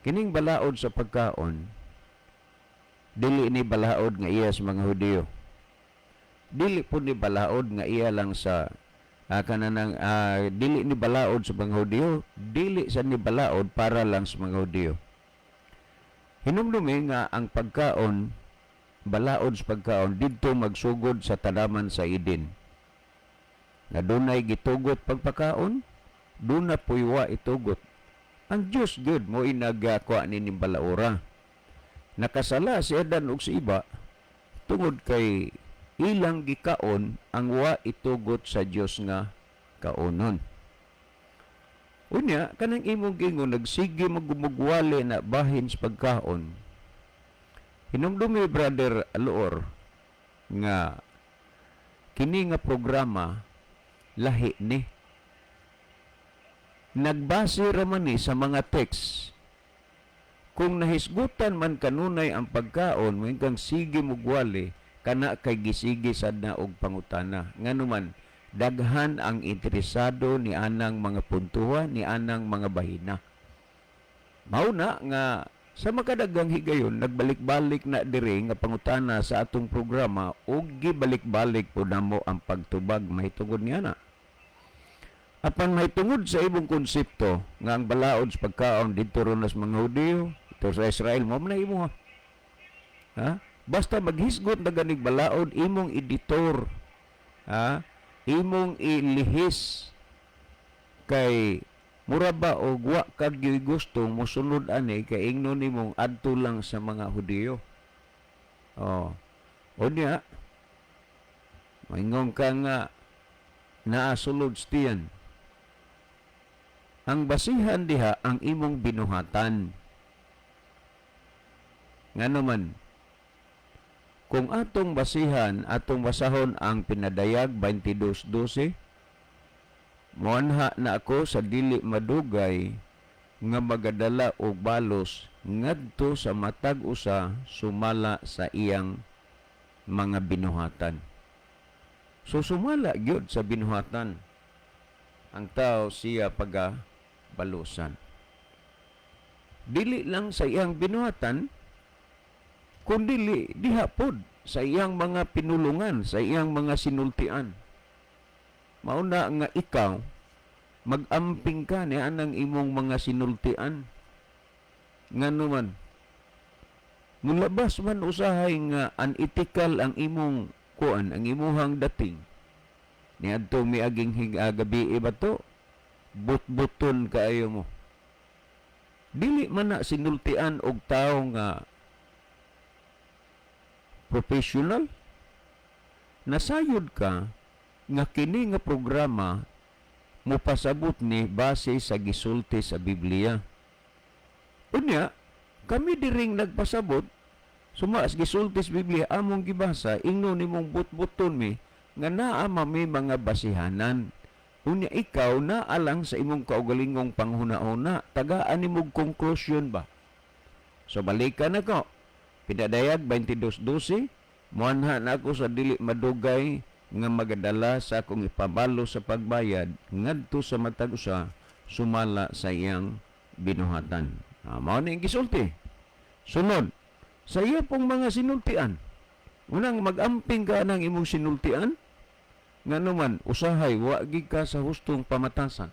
Kining balaod sa pagkaon, dili ni balaod nga iya sa mga Hudiyo. Dili po ni balaod nga iya lang sa kananang dili ni balaod sa mga Hudiyo, dili sa ni balaod para lang sa mga Hudiyo. Hinumdumi nga ang pagkaon, balaod sa pagkaon didto magsugod sa tanaman sa Eden. Nga dunay gitugot pagpakaon, duna puy wa itugot. Ang Dios gyud mo inagakuha ni balaora. Nakasala si Adan ug si Iba tungod kay ilang gikaon ang wa itugot sa Dios nga kaonon. Unya, kanang imong gingon nagsige magumugwali na bahin sa pagkaon. Hinumdumi, Brother Loor, nga kini nga programa lahi ni. Nagbase ra man ni sa mga text. Kung nahisgutan man kanunay ang pagkaon, mo kang sige mugwali, kana kay gisige sad na og pangutana. Nganuman, daghan ang interesado ni anang mga puntuha, ni anang mga bahina. Mao na nga sa makadagang higayon nagbalik-balik na diri nga pangutana sa atong programa ug gibalik-balik po namo ang pagtubag mahitungod niya na. Apan mahitungod sa imong konsepto nga ang balaod sa pagkaon didto ron sa mga Hudiyo, dito sa Israel, mo man na imo ha. Ha? Basta maghisgot na ganig balaod, imong editor, ha? Imong ilihis kay mura ba og wa kag gusto mosunod ani kay ingnon nimong adto lang sa mga Hudiyo. Oh. Unya, maingon ka nga naa sulod tiyan. Ang basihan diha ang imong binuhatan. Ngano man, kung atong basihan, atong basahon ang Pinadayag 22:12, "Moanha na ako sa dili madugay nga magadala og balos ngadto sa matag usa sumala sa iyang mga binuhatan." So sumala gyud sa binuhatan ang tao siya paga balusan. Dili lang sa iyang binuhatan, kundi diha pod sa iyang mga pinulungan, sa iyang mga sinultian. Mauna nga ikaw mag-amping ka ni anang imong mga sinultian. Ngano man, mulabas man usahay nga unethical ang imong kuan, ang imuhang dating. Niadto miaging gabi ba to? But-buton kaayo mo. Dili man na sinultian og tawo nga professional. Nasayod ka nga kini nga programa mopasabot ni base sa gisulti sa Biblia. Unya, kami diring nagpasabot suma sa gisulti sa Biblia among gibasa, ingno nimong but-buton mi nga naa mi mga basihanan. Unya ikaw naa lang sa imong kaugalingong panghuna-huna, tagaan nimog conclusion ba? So balikan nako. Pinadayag 22:12, "Muanha na ako sa dili madugay nga magadala sa akong ipabalo sa pagbayad ngadto sa matag usa sumala sa iyang binuhatan." Ah, mao ni ang gisulti. Sunod, sa iya pong mga sinultian. Unang mag-amping ka ng imong sinultian, ngano man usahay wa gid ka sa hustong pamatasan.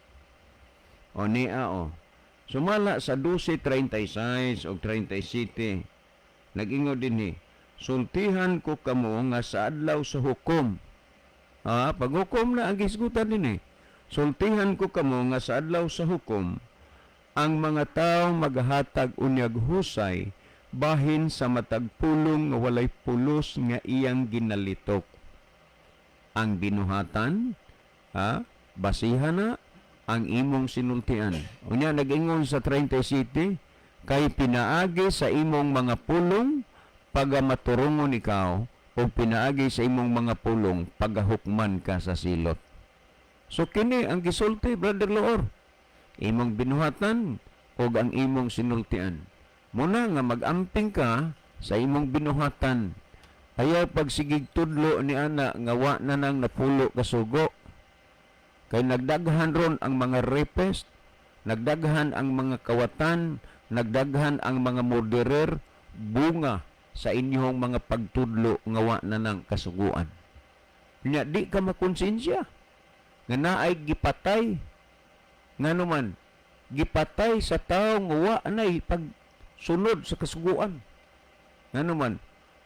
O niya o. Sumala sa 12:36 o 37, nag-ingon dinhi, "Sultihan ko kamo nga sa adlaw sa hukom." Ah, paghukom na ang gisgutan dinhi. "Sultihan ko kamo nga sa adlaw sa hukom, ang mga tao maghatag unyag husay bahin sa matag pulong nga walay pulos nga iyang ginalitok." Ang binuhatan, ha, basihan na ang imong sinultian. Unya nag-ingon sa 37, "Kay pinaagi sa imong mga pulong pagamaturungon ikaw o pinaagi sa imong mga pulong pagahukman ka sa silot." So kini ang gisulti, Brother Loor. Imong binuhatan o ang imong sinultian. Muna nga mag-amping ka sa imong binuhatan. Ayaw pagsigig tudlo ni ana nga wa na nang napulo kasugo. Kay nagdaghan ron ang mga rapist, nagdaghan ang mga kawatan, nagdaghan ang mga murderer, bunga sa inyong mga pagtudlo nga wa na nang kasuguan. Nya di ka makonsensya nga naay gipatay, nganuman gipatay sa tawo nga wa nay pagsunod sa kasuguan. Nganuman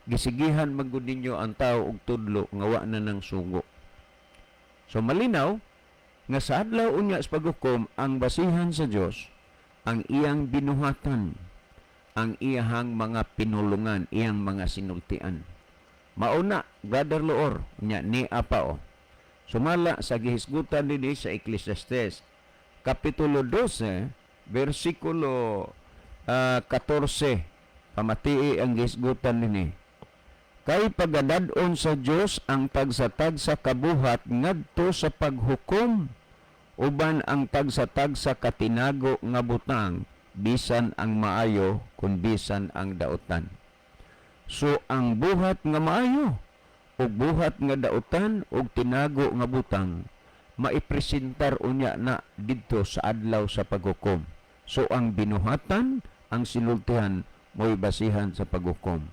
gisigihan man gud ninyo ang tao og tudlo nga wa na nang sugo. So malinaw nga sa adlaw unya sa paghukom, ang basihan sa Dios ang iyang binuhatan, ang iyahang mga pinulungan, iyang mga sinultian. Mauna, Brother Loor, nya ni apa o. Sumala sa gihisgutan dinhi sa Ecclesiastes, Kapitulo 12, versikulo 14. Pamatii ang gihisgutan dinhi. Kay pagadad-on sa Dios ang tagsa-tagsa kabuhat ngadto sa paghukom, uban ang tagsa-tagsa katinago nga butang, bisan ang maayo kun bisan ang dautan. So ang buhat nga maayo ug buhat nga dautan ug tinago nga butang maipresentar unya na didto sa adlaw sa paghukom. So ang binuhatan, ang sinultihan, mo'y basihan sa paghukom.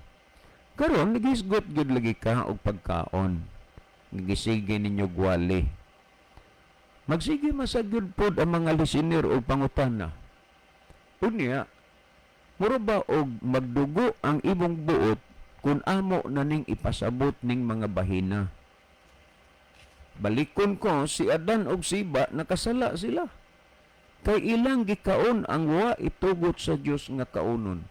Karon nagisgot gyud lagi ka og pagkaon. Gisige ninyo gwali. Magsige masagud pod ang mga listener og pangutana. Unya, mura ba og magdugo ang imong buot kung amo na ning ipasabot ning mga bahina? Balikon ko si Adan og si Eva, nakasala sila. Kay ilang gikaon ang wa itugot sa Dios nga kaunon.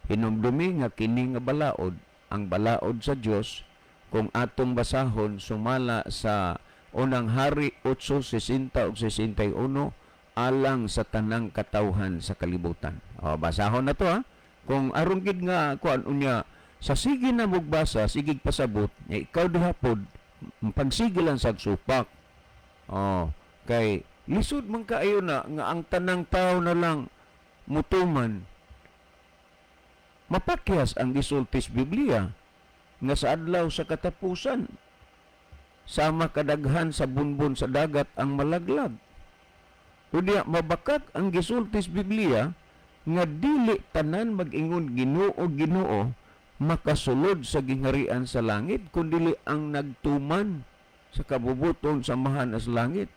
Hinumdumi nga kini nga balaod, ang balaod sa Dios, kung atong basahon sumala sa Unang Hari 8:60 ug 61, alang sa tanang katawhan sa kalibutan. O, basahon na to ha. Kung aron gid nga kuan unya sa sige na mugbasa, sige pasabot, eh, ikaw diha pod pagsige lang sa supak. Oh, kay lisod man kaayo na nga ang tanang tao na lang mutuman. Mapakyas ang gisultis Biblia nga sa adlaw sa katapusan, sama kadaghan sa bunbon sa dagat ang malaglag. Unya mabakak ang gisultis Biblia nga dili tanan mag-ingon "Ginoo, Ginoo" makasulod sa gingharian sa langit, kundili ang nagtuman sa kabubuton sa Amahan sa langit.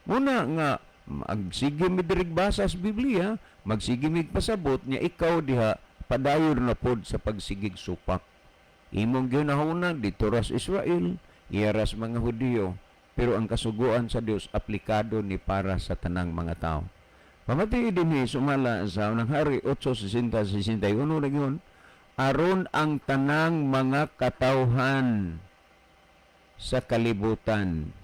Muna nga magsige mi diri basa sa Biblia, magsige mig pasabot niya, ikaw diha padayon na pod sa pagsigig supak. Imong ginahuna dito ras Israel, iyaras mga Hudiyo, pero ang kasuguan sa Dios aplikado ni para sa tanang mga tao. Pamati dinhi sumala sa Unang Hari 8:60-61 na yun, aron ang tanang mga katawhan sa kalibutan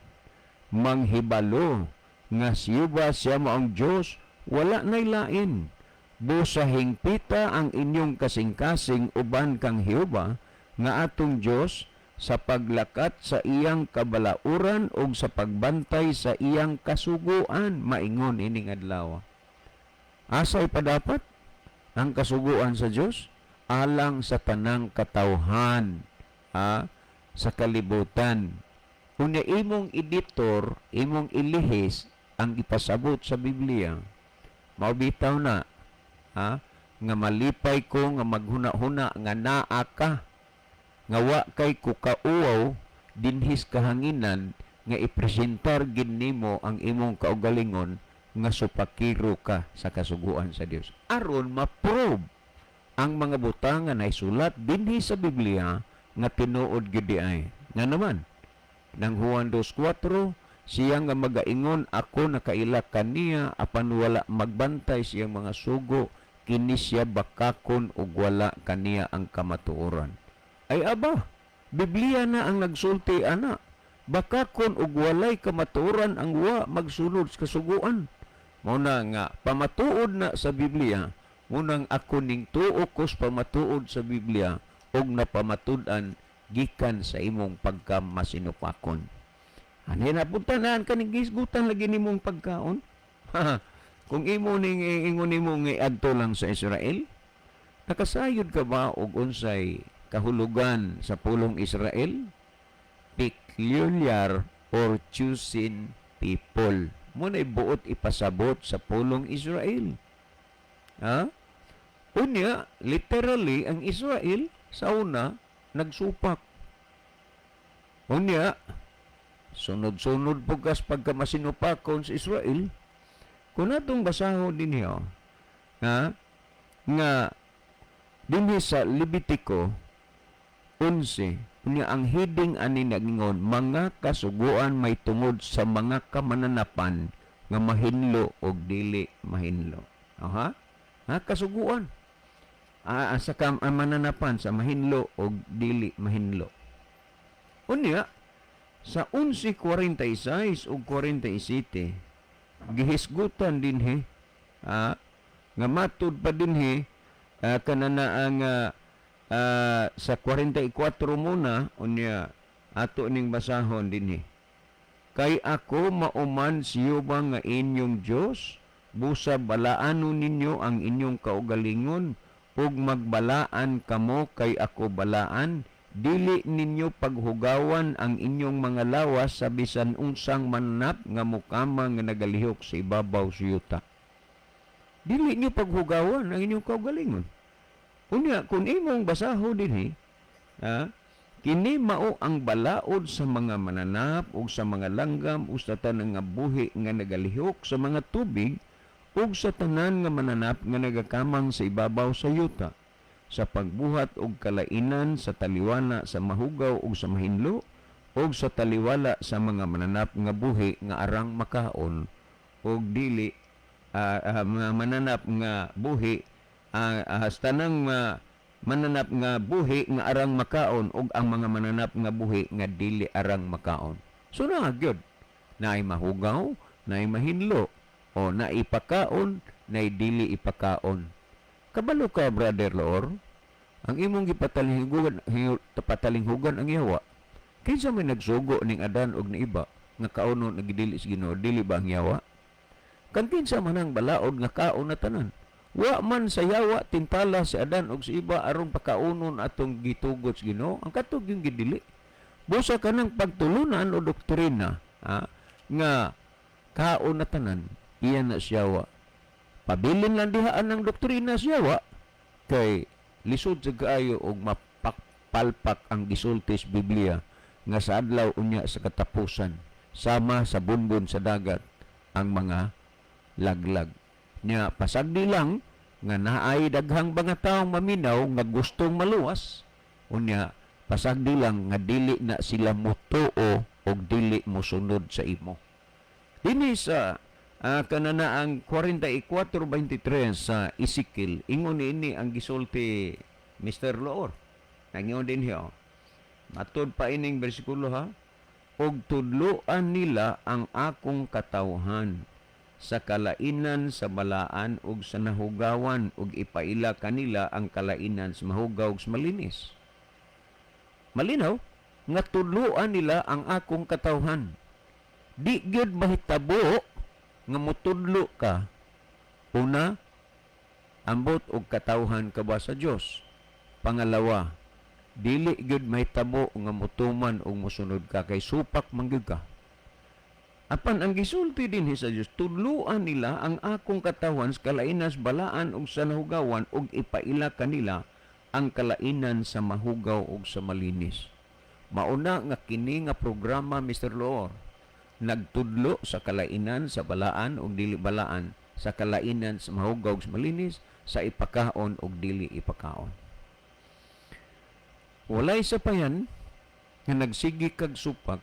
manghibalo nga siya siya maong Diyos, wala nay lain. Busa hingpita ang inyong kasing-kasing uban kang Jehova nga atong Dios sa paglakat sa iyang kabalauran ug sa pagbantay sa iyang kasuguan maingon ining adlaw. Asay pa dapat ang kasuguan sa Dios alang sa tanang katawhan, ha, sa kalibutan. Unya imong editor, imong ilihis ang ipasabot sa Biblia. Mao bitaw na, ha, nga malipay ko nga maghuna-huna nga naa ka nga wa kay kukauaw dinhis kahanginan nga ipresentar gid nimo ang imong kaugalingon nga supakiro ka sa kasuguan sa Dios aron ma-prove ang mga butang nga naisulat dinhi sa Biblia nga tinuod gid di ay. Nga naman nang Juan 2:4, siya nga magaingon, "Ako nakaila kaniya," apan wala magbantay siyang mga sugo, kini siya bakakon ug wala kaniya ang kamatuoran. Ay aba, Biblia na ang nagsulti ana. Bakakon ug walay kamatuoran ang wa magsunod sa kasuguan. Mao na nga pamatuod na sa Biblia, munang ako ning tuo ko sa pamatuod sa Biblia ug napamatud-an gikan sa imong pagkamasinupakon. Anay napuntahan kaning gisgutan lagi nimong pagkaon. Kung imo ning ingon nimo nga adto lang sa Israel, nakasayod ka ba og unsay Kahulugan sa pulong Israel, peculiar or chosen people. Mao na'y buot ipasabot sa pulong Israel. Ha? Unya, literally, ang Israel sa una, nagsupak. Unya, sunod-sunod pugas pagka masinupakon sa Israel, kung atong basahon dinhi, ha, nga dinhi sa Levitico 11, unya ang heading ani nagingon mga kasuguan may tungod sa mga kamananapan nga mahinlo og dili mahinlo. Aha? Ha, kasuguan. Sa ang mananapan sa mahinlo og dili mahinlo. Unya, sa 11:46 ug 47 gihisgutan dinhi nga matud pa dinhi kanana ang sa 44 muna. Unya ato ning basahon dinhi: "Kay ako mao man si Jehova nga inyong Dios, busa balaanon ninyo ang inyong kaugalingon ug magbalaan kamo, kay ako balaan. Dili ninyo paghugawan ang inyong mga lawas sa bisan unsang mananap nga mukamang nga nagalihok sa ibabaw sa yuta." Dili niyo paghugawan ang inyong kaugalingon. Unya, kung imong basaho dinhi, kini mao ang balaod sa mga mananap ug sa mga langgam ug sa tanan nga buhi nga nagalihok sa mga tubig ug sa tanan nga mananap nga nagakamang sa ibabaw sa yuta, sa pagbuhat og kalainan sa taliwala sa mahugaw ug sa mahinlo ug sa taliwala sa mga mananap nga buhi nga arang makaon ug dili mga mananap nga buhi, sa tanang mananap nga buhi nga arang makaon ug ang mga mananap nga buhi nga dili arang makaon." So naa gyud, naay mahugaw, naay mahinlo, o naipakaon, naay dili ipakaon. Kabalo ka, Brother Loor, ang imong gipatalinghugan, patalinghugan ang yawa. Kinsa may nagsugo ning Adan og ni Eva nga kaunon og dili sa Ginoo, dili ba ang yawa? Kan kinsa man ang balaod nga kaon na tanan? Wa man sa yawa tintala si Adan og si Eva aron pakaunon atong gitugot sa Ginoo, ang katog yung gidili. Busa kanang pagtulunan o doktrina, ha, nga kaon na tanan, iyan na siyawa. Pabilin lang dihaan ang doktrina siyawa kay lisod sa kaayo og mapakpalpak ang gisulti sa Biblia nga sa adlaw unya sa katapusan, sama sa bunbon sa dagat ang mga laglag. Nya pasagdi lang nga naay daghang mga taong maminaw nga gustong maluwas. Unya pasagdi lang nga dili na sila motuo og dili mosunod sa imo. Dinhi sa kanana ang 44:23 sa Ezekiel, ingon ini ang gisulti, Mr. Loor. Nangingon din hiya. Matod pa ining bersikulo, ha. "Og tudloan nila ang akong katawhan sa kalainan sa balaan ug sa nahugawan, ug ipaila kanila ang kalainan sa mahugaw ug sa malinis." Malinaw nga tudloan nila ang akong katawhan. Di gyud mahitabo nga mutudlo ka. Una, ambot og katawhan ka ba sa Dios? Pangalawa, dili gyud mahitabo nga mutuman og musunod ka kay supak man gyud ka. Apan ang gisulti dinhi sa Dios, tudloan nila ang akong katawhan sa kalainan sa balaan ug sa nahugawan ug ipaila kanila ang kalainan sa mahugaw ug sa malinis. Mauna nga kini nga programa, Mr. Loor, nagtudlo sa kalainan sa balaan ug dili balaan, sa kalainan sa mahugaw ug sa malinis, sa ipakaon ug dili ipakaon. Walay sa payan nga nagsigi kag supak,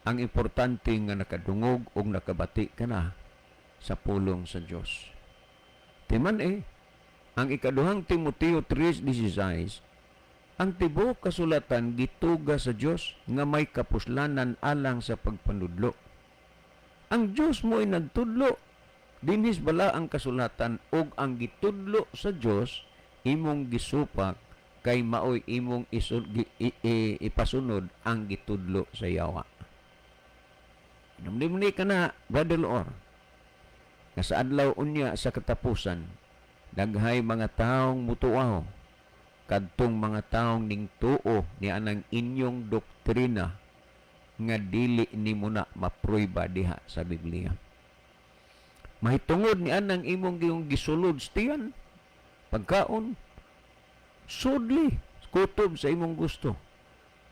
ang importante nga nakadungog og nakabati ka na sa pulong sa Dios. Timan eh, ang ikaduhang Timoteo 3:16, ang tibuok kasulatan gituga sa Dios nga may kapuslanan alang sa pagpanudlo. Ang Dios mo ay nagtudlo dinhis bala ang kasulatan, ug ang gitudlo sa Dios imong gisupak kay maoy imong ipasunod ang gitudlo sa yawa. Hinumdum ka na, Brother Loor, nga sa adlaw unya sa katapusan, daghay mga taong mutuaw. Kadtong mga taong ning tuo ni anang inyong doktrina nga dili nimo na maprueba diha sa Biblia. Mahitungod ni anang imong giyong gisulod sa tiyan, pagkaon, sudli, kutob sa imong gusto.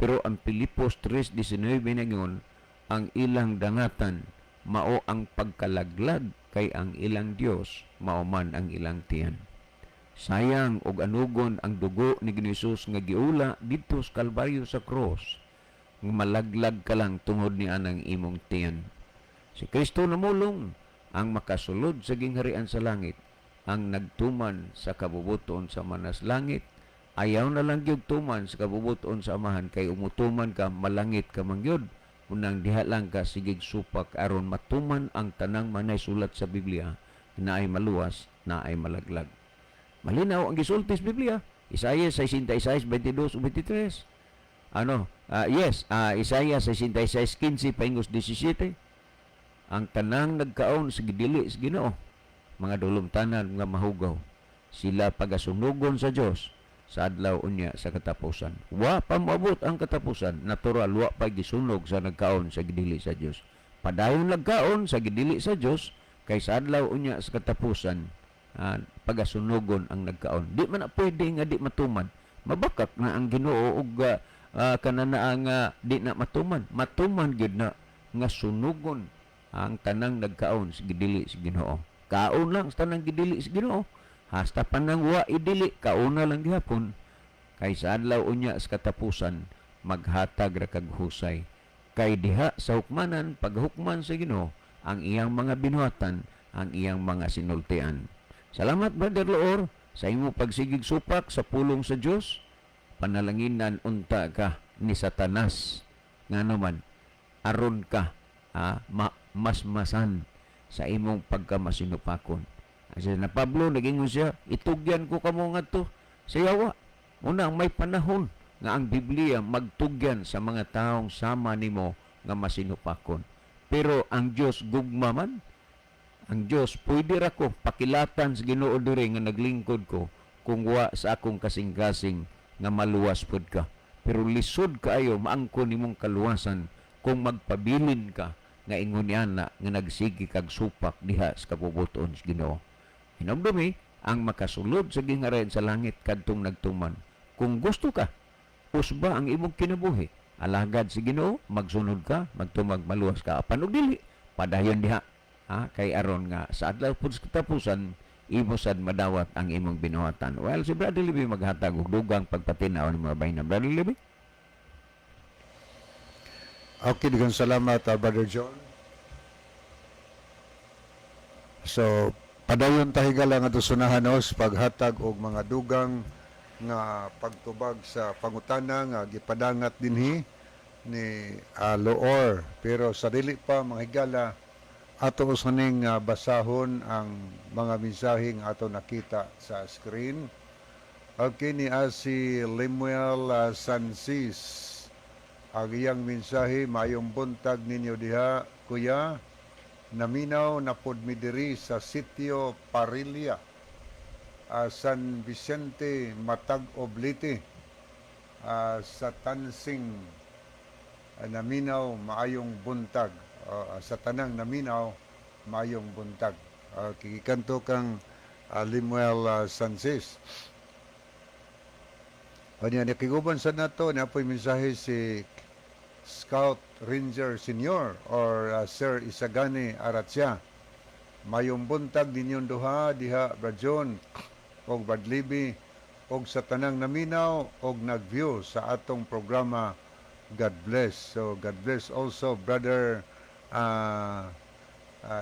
Pero ang Pilipos 3:19 nangon, ang ilang dangatan mao ang pagkalaglag kay ang ilang Dios mao man ang ilang tiyan. Sayang og anugon ang dugo ni Ginoong Hesus nga giula didto sa Kalbaryo sa cross, nga malaglag ka lang tungod ni anang imong tiyan. Si Kristo namulong, ang makasulod sa gingharian sa langit ang nagtuman sa kabubuton sa manas langit. Ayaw na lang gyud tuman sa kabubuton sa Amahan kay umutuman ka, malangit ka man gyud. Unang diha lang ka sigig supak aron matuman ang tanang manay sulat sa Biblia, na ay maluwas, na ay malaglag. Malinaw ang gisulti sa Biblia. Isaiah 66:22 ug 23. Ano? Yes, Isaiah 66:15 paingos 17. Ang tanang nagkaon sa gidili sa Ginoo, mga dulumtanan nga mahugaw, sila pagasunugon sa Dios sa adlaw unya sa katapusan. Wa pa moabot ang katapusan, natural wa pa gisunog sa nagkaon sa gidili sa Dios. Padayon nagkaon sa gidili sa Dios kay sa adlaw unya sa katapusan, pagasunugon ang nagkaon. Di man na pwede nga di matuman. Mabakak na ang Ginoo og kanana nga di na matuman. Matuman gyud na nga sunugon ang tanang nagkaon sa gidili sa Ginoo. Kaon lang sa tanang gidili sa Ginoo. Hasta panang wa idili, kauna lang gihapon. Kay sa adlaw unya sa katapusan, maghatag ra kag husay. Kay diha sa hukmanan, paghukman sa Ginoo, ang iyang mga binuhatan, ang iyang mga sinultian. Salamat, Brother Loor, sa imong pagsigig supak sa pulong sa Dios. Panalanginan unta ka ni Satanas. Ngano man, aron ka masmasan sa imong pagkamasinupakon. Asi na Pablo, nagingon siya, "Itugyan ko kamo ngadto sa yawa." Una, may panahon nga ang Biblia magtugyan sa mga taong sama nimo nga masinupakon. Pero ang Dios gugma man. Ang Dios, pwede ra ko pakilatan sa Ginoo diri nga naglingkod ko kung wa sa akong kasing-kasing nga maluwas pud ka. Pero lisod kaayo maangkon nimong kaluwasan kung magpabilin ka nga ingon niana nga nagsigi kag supak diha sa kabubuton sa Ginoo. Hinumdumi, ang makasulod sa gingharian sa langit kadtong nagtuman. Kung gusto ka, usba ang imong kinabuhi. Alagad sa Ginoo, magsunod ka, magtumag, maluwas ka. Apan og dili, padayon diha. Ha? Kay aron nga sa adlaw pud sa katapusan, imo sad madawat ang imong binuhatan. Well, si Brother Libby maghatag og dugang pagpatinaw ni mga bahin. Brother Libby? Okay, daghang salamat, Brother John. So, padayon ta, higala, nga sunahanos paghatag og mga dugang nga pagtubag sa pangutana nga gipadangat dinhi ni Loor. Pero sa dili pa, mga higala, ato usaning basahon ang mga mensahe nga ato nakita sa screen. Okay, ni si Lemuel Sansis. Ang iyang mensahe, "Mayong buntag ninyo diha, kuya. Naminaw na pod mi diri sa Sitio Parilia, San Vicente, Matag Oblite, sa Tansing, naminaw, maayong buntag." Sa tanang naminaw, maayong buntag. Gikan to kang Lemuel Sansis. Kanya nakiguban sa nato na po'y mensahe si Scout Ranger Senior or Sir Isagani Aratsya. "Mayong buntag ninyong duha diha, Brad John og Brad Libby og sa tanang naminaw og nag-view sa atong programa. God bless." So God bless also, Brother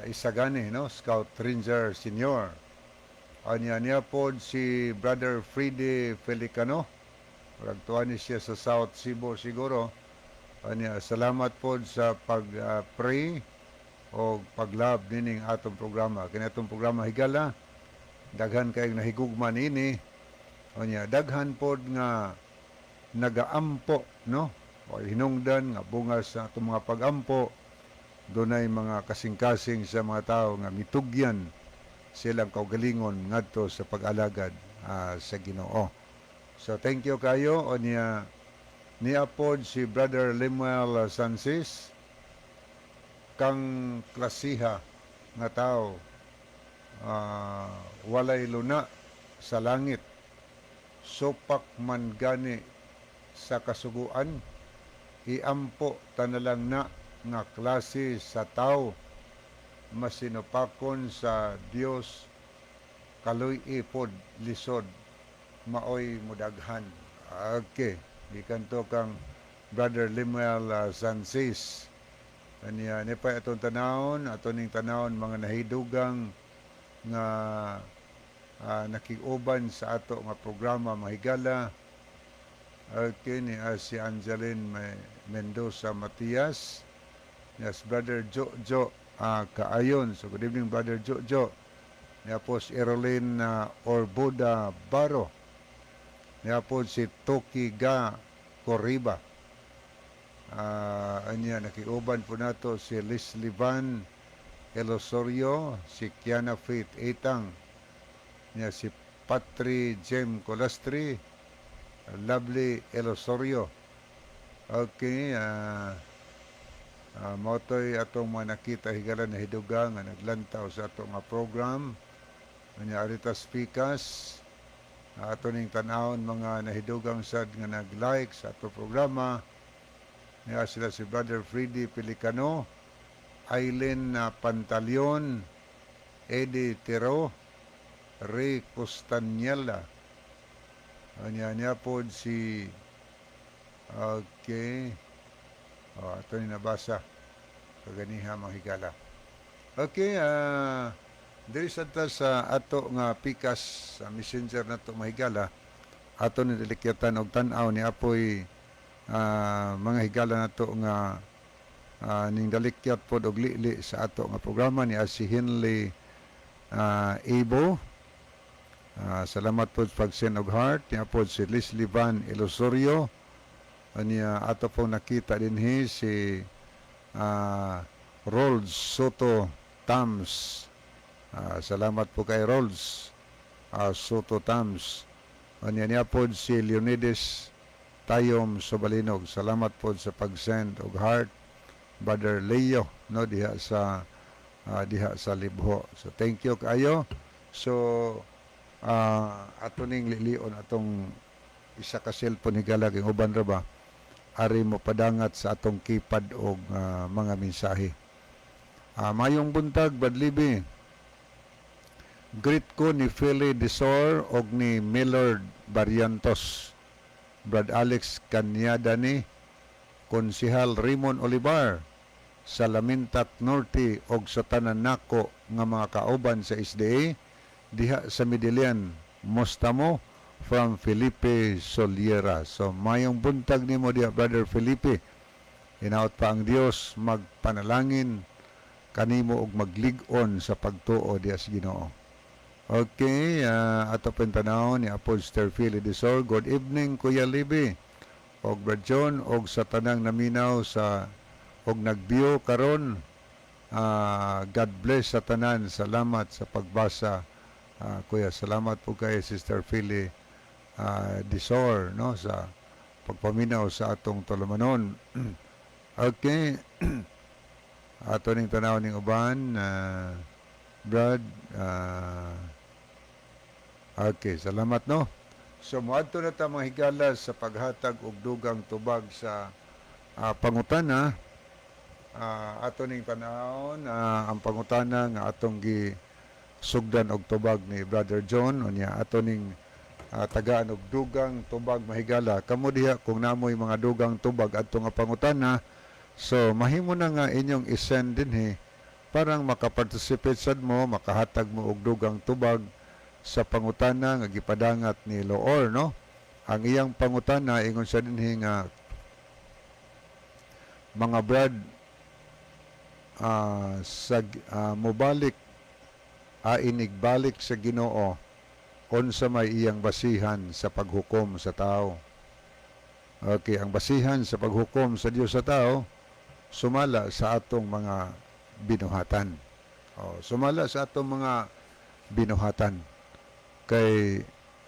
Isagani, no? Scout Ranger Senior. Anya niya pod si Brother Freddie Felicano. Murag tuwa ni siya sa South Cebu siguro. Anya, salamat pod sa pag-pray o pag-love nining atong programa. Kini atong programa, higala, daghan kayong nahigugma nini. Anya, daghan pod nga nagaampo, no? O hinungdan nga bunga sa atong mga pagampo, dunay mga kasing-kasing sa mga tao nga mitugyan silang kaugalingon ngadto sa pag-alagad sa Ginoo. So thank you kayo. O niya, niya pod si Brother Lemuel Sansis, kang klasiha nga tao, walay luna sa langit, supak man gani sa kasuguan, iampo tanalang na nga klase sa tao masinupakon sa Dios, kaluy ipod lisod maoy mudaghan. Okay, gikan to kang Brother Lemuel Sansis. Kanya ni pa atong tanawon, ato ning tanawon mga nahidugang nga nakig-uban sa ato nga programa, mahigala. Okay, ni si Angeline Mendoza Matias. Yes, Brother Jojo Kaayon. So good evening, Brother Jojo. Niya po si Erolin Orbuda Baro. Niya po si Toki Ga Corriba. Anya nakiuban po nato si Leslie Van Elosorio, si Kiana Faith Etang, niya si Patri Jem Colastri, Lovely Elosorio. Okay, mao toy atong mga nakita, higala, na hidugang nga naglantaw sa ato nga program. Anya Aritas Picas, ato ning tan-awon mga nahidugang sad nga nag-like sa ato programa. Niya sila si Brother Freddy Pelicano, Aileen Pantaleon, Eddie Tero, Ray Costaniela. Anya niya po si, okay. Oh, ato ni nabasa kaganiha, mga higala. Okay, diri sad ta sa ato nga pikas sa Messenger nato, mahigala. Ato ni dilikyatan og tan-aw ni apoy mga higala nato nga ning dalikyat pod og lili sa ato nga programa ni si Henley Ebo. Salamat po sa pag-send og heart. Niya po si Leslie Van Elosorio. Anya ato po nakita dinhi si Rolls Soto Tams. Salamat po kay Rolls Soto Tams. Anya niya po si Leonides Tayom Sobalinog. Salamat po sa pag-send og heart. Brother Leo, no, diha sa Libho. So thank you kayo. So ato ning lilion atong isa ka cellphone, higala, kay uban ra ba ari mo padangat sa atong keypad og mga mensahe. Mayong buntag, Brad Libby. Greet ko ni Philly Desor og ni Millard Barrientos. Brad Alex Kanyada ni Konsihal Raymond Olivar sa Lamintak Norte og sa tanan nako nga mga kauban sa SDA diha sa Medellin. Musta mo? From Felipe Soliera. So mayong buntag nimo diha, Brother Felipe. Hinaot pa ang Dios magpanalangin kanimo og maglig-on sa pagtuo diha sa Ginoo. Okay, ato pong tanaw ni Apostle Philly Desor. Good evening, Kuya Libby og Brad John og sa tanang naminaw sa og nagbiyo karon. God bless sa tanan. Salamat sa pagbasa, Kuya. Salamat po kay Sister Philly Desor, no, sa pagpaminaw sa atong tulumanon. Okay. Ato ning tanaw ning uban, Brad. Okay, salamat, no. So moadto na ta, mga higala, sa paghatag og dugang tubag sa pangutana. Ato ning tanawon ang pangutana nga atong gi sugdan og tubag ni Brother John. Unya ato ning tagaan og dugang tubag, mahigala. Kamo diha, kung namoy mga dugang tubag adto nga pangutana, so mahimo na nga inyong i-send dinhi parang makaparticipate sad mo, makahatag mo og dugang tubag sa pangutana nga gipadangat ni Loor, no. Ang iyang pangutana, ingon sa dinhi nga, mga brad, sa mobalik inigbalik sa Ginoo, unsa may iyang basihan sa paghukom sa tao? Okay, ang basihan sa paghukom sa Dios sa tao sumala sa atong mga binuhatan. Oh, sumala sa atong mga binuhatan. Kay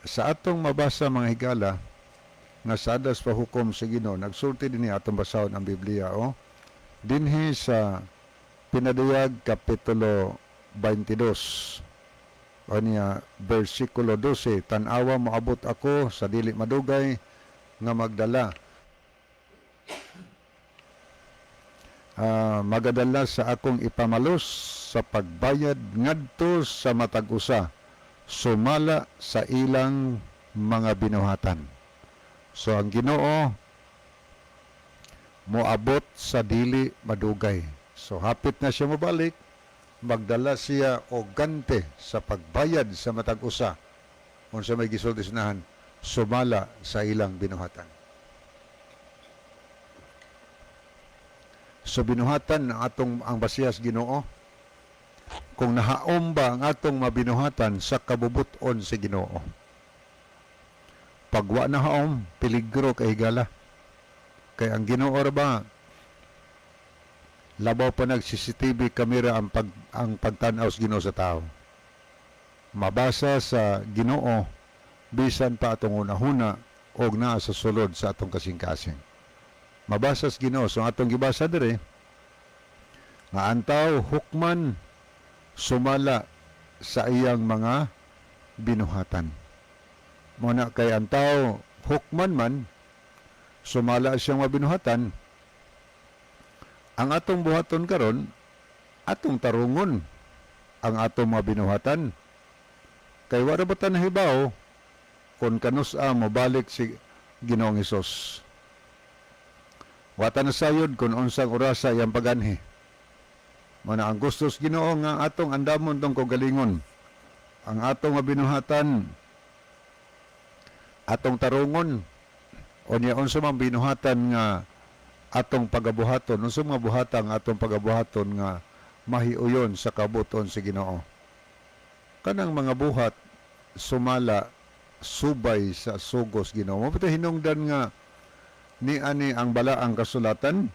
Sa atong mabasa, mga higala, nga sa adlaw sa paghukom sa Ginoo, nagsulti dinhi, atong basahon ang Biblia, oh. Dinhi sa Pinadayag kapitulo 22 niya versikulo 12, "Tan-awa, moabot ako sa dili madugay nga magdala magadala sa akong ipamalos sa pagbayad ngadto sa matag usa sumala sa ilang mga binuhatan." So ang Ginoo moabot sa dili madugay. So hapit na siya mobalik, magdala siya og gante sa pagbayad sa matag usa, unsa may gisulti sinahan, sumala sa ilang binuhatan. So binuhatan ang atong ang basihas Ginoo. Kung nahaom ba ang atong mabinuhatan sa kabubuton si Ginoo. Pag wa nahaom, peligro kay higala. Kay ang Ginoo ra ba, labaw pa nag CCTV camera ang pagtan-aw sa Ginoo sa tao. Mabasa sa Ginoo bisan pa atong hunahuna og naa sa sulod sa atong kasing-kasing. Mabasa sa Ginoo. So ang atong gibasa dire nga ang tao hukman sumala sa iyang mga binuhatan. Mao na kay ang tao hukman man sumala siyang mabinuhatan, ang atong buhaton karon, atong tarungon ang atong mga binuhatan. Kay wala ba ta nahibaw kung kanus-a mobalik si Ginoong Hesus? Wa ta nasayod kung unsang orasa iyang paganhi. Mao na ang gustos Ginoo nga atong andamon tong kaugalingon. Ang atong mabinuhatan, atong tarungon, o niya unsa man binuhatan nga atong pagabuhaton, unsa mga buhatan nga atong pagabuhaton nga mahiuyon sa kabuton sa Ginoo. Kanang mga buhat sumala subay sa sugos Ginoo. Mao hinungdan nga ni ani ang balaang kasulatan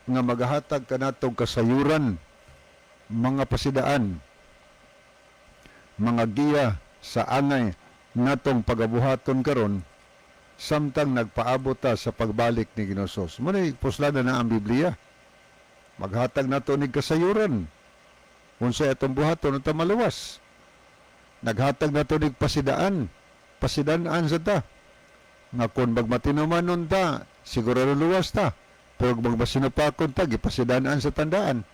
nga magahatag kanatong kasayuran, mga pasidaan, mga giya sa angay natong pagabuhaton karon samtang nagpaabot ta sa pagbalik ni Ginoong Hesus. Mao nay puslanan na ang Biblia. Maghatag nato ni kasayuran unsay atong buhaton unta maluwas. Naghatag nato ni pasidaan, pasidan-an sa ta. Nga kung magmatinumanon ta, siguro luwas ta. Pero kung magmasinupakon ta, gipasidaan sa tandaan.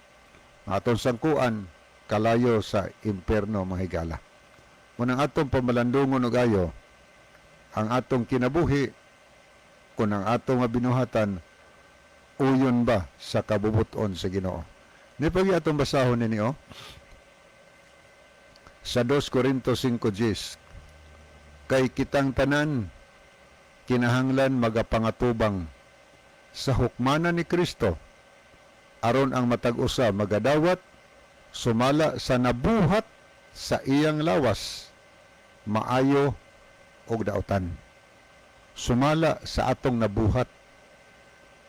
Atong sangkuan, kalayo sa impierno, mga higala. Munang atong pamalandungon og ayo, ang atong kinabuhi, kung ang atong mabinuhatan, uyon ba sa kabubuton sa Ginoo. Ni pag atong basahon ninyo sa 2 Corinto 5:10, "Kay kitang tanan kinahanglan magapangatubang sa hukmanan ni Kristo, aron ang matag usa magadawat sumala sa nabuhat sa iyang lawas, maayo og dautan." Sumala sa atong nabuhat,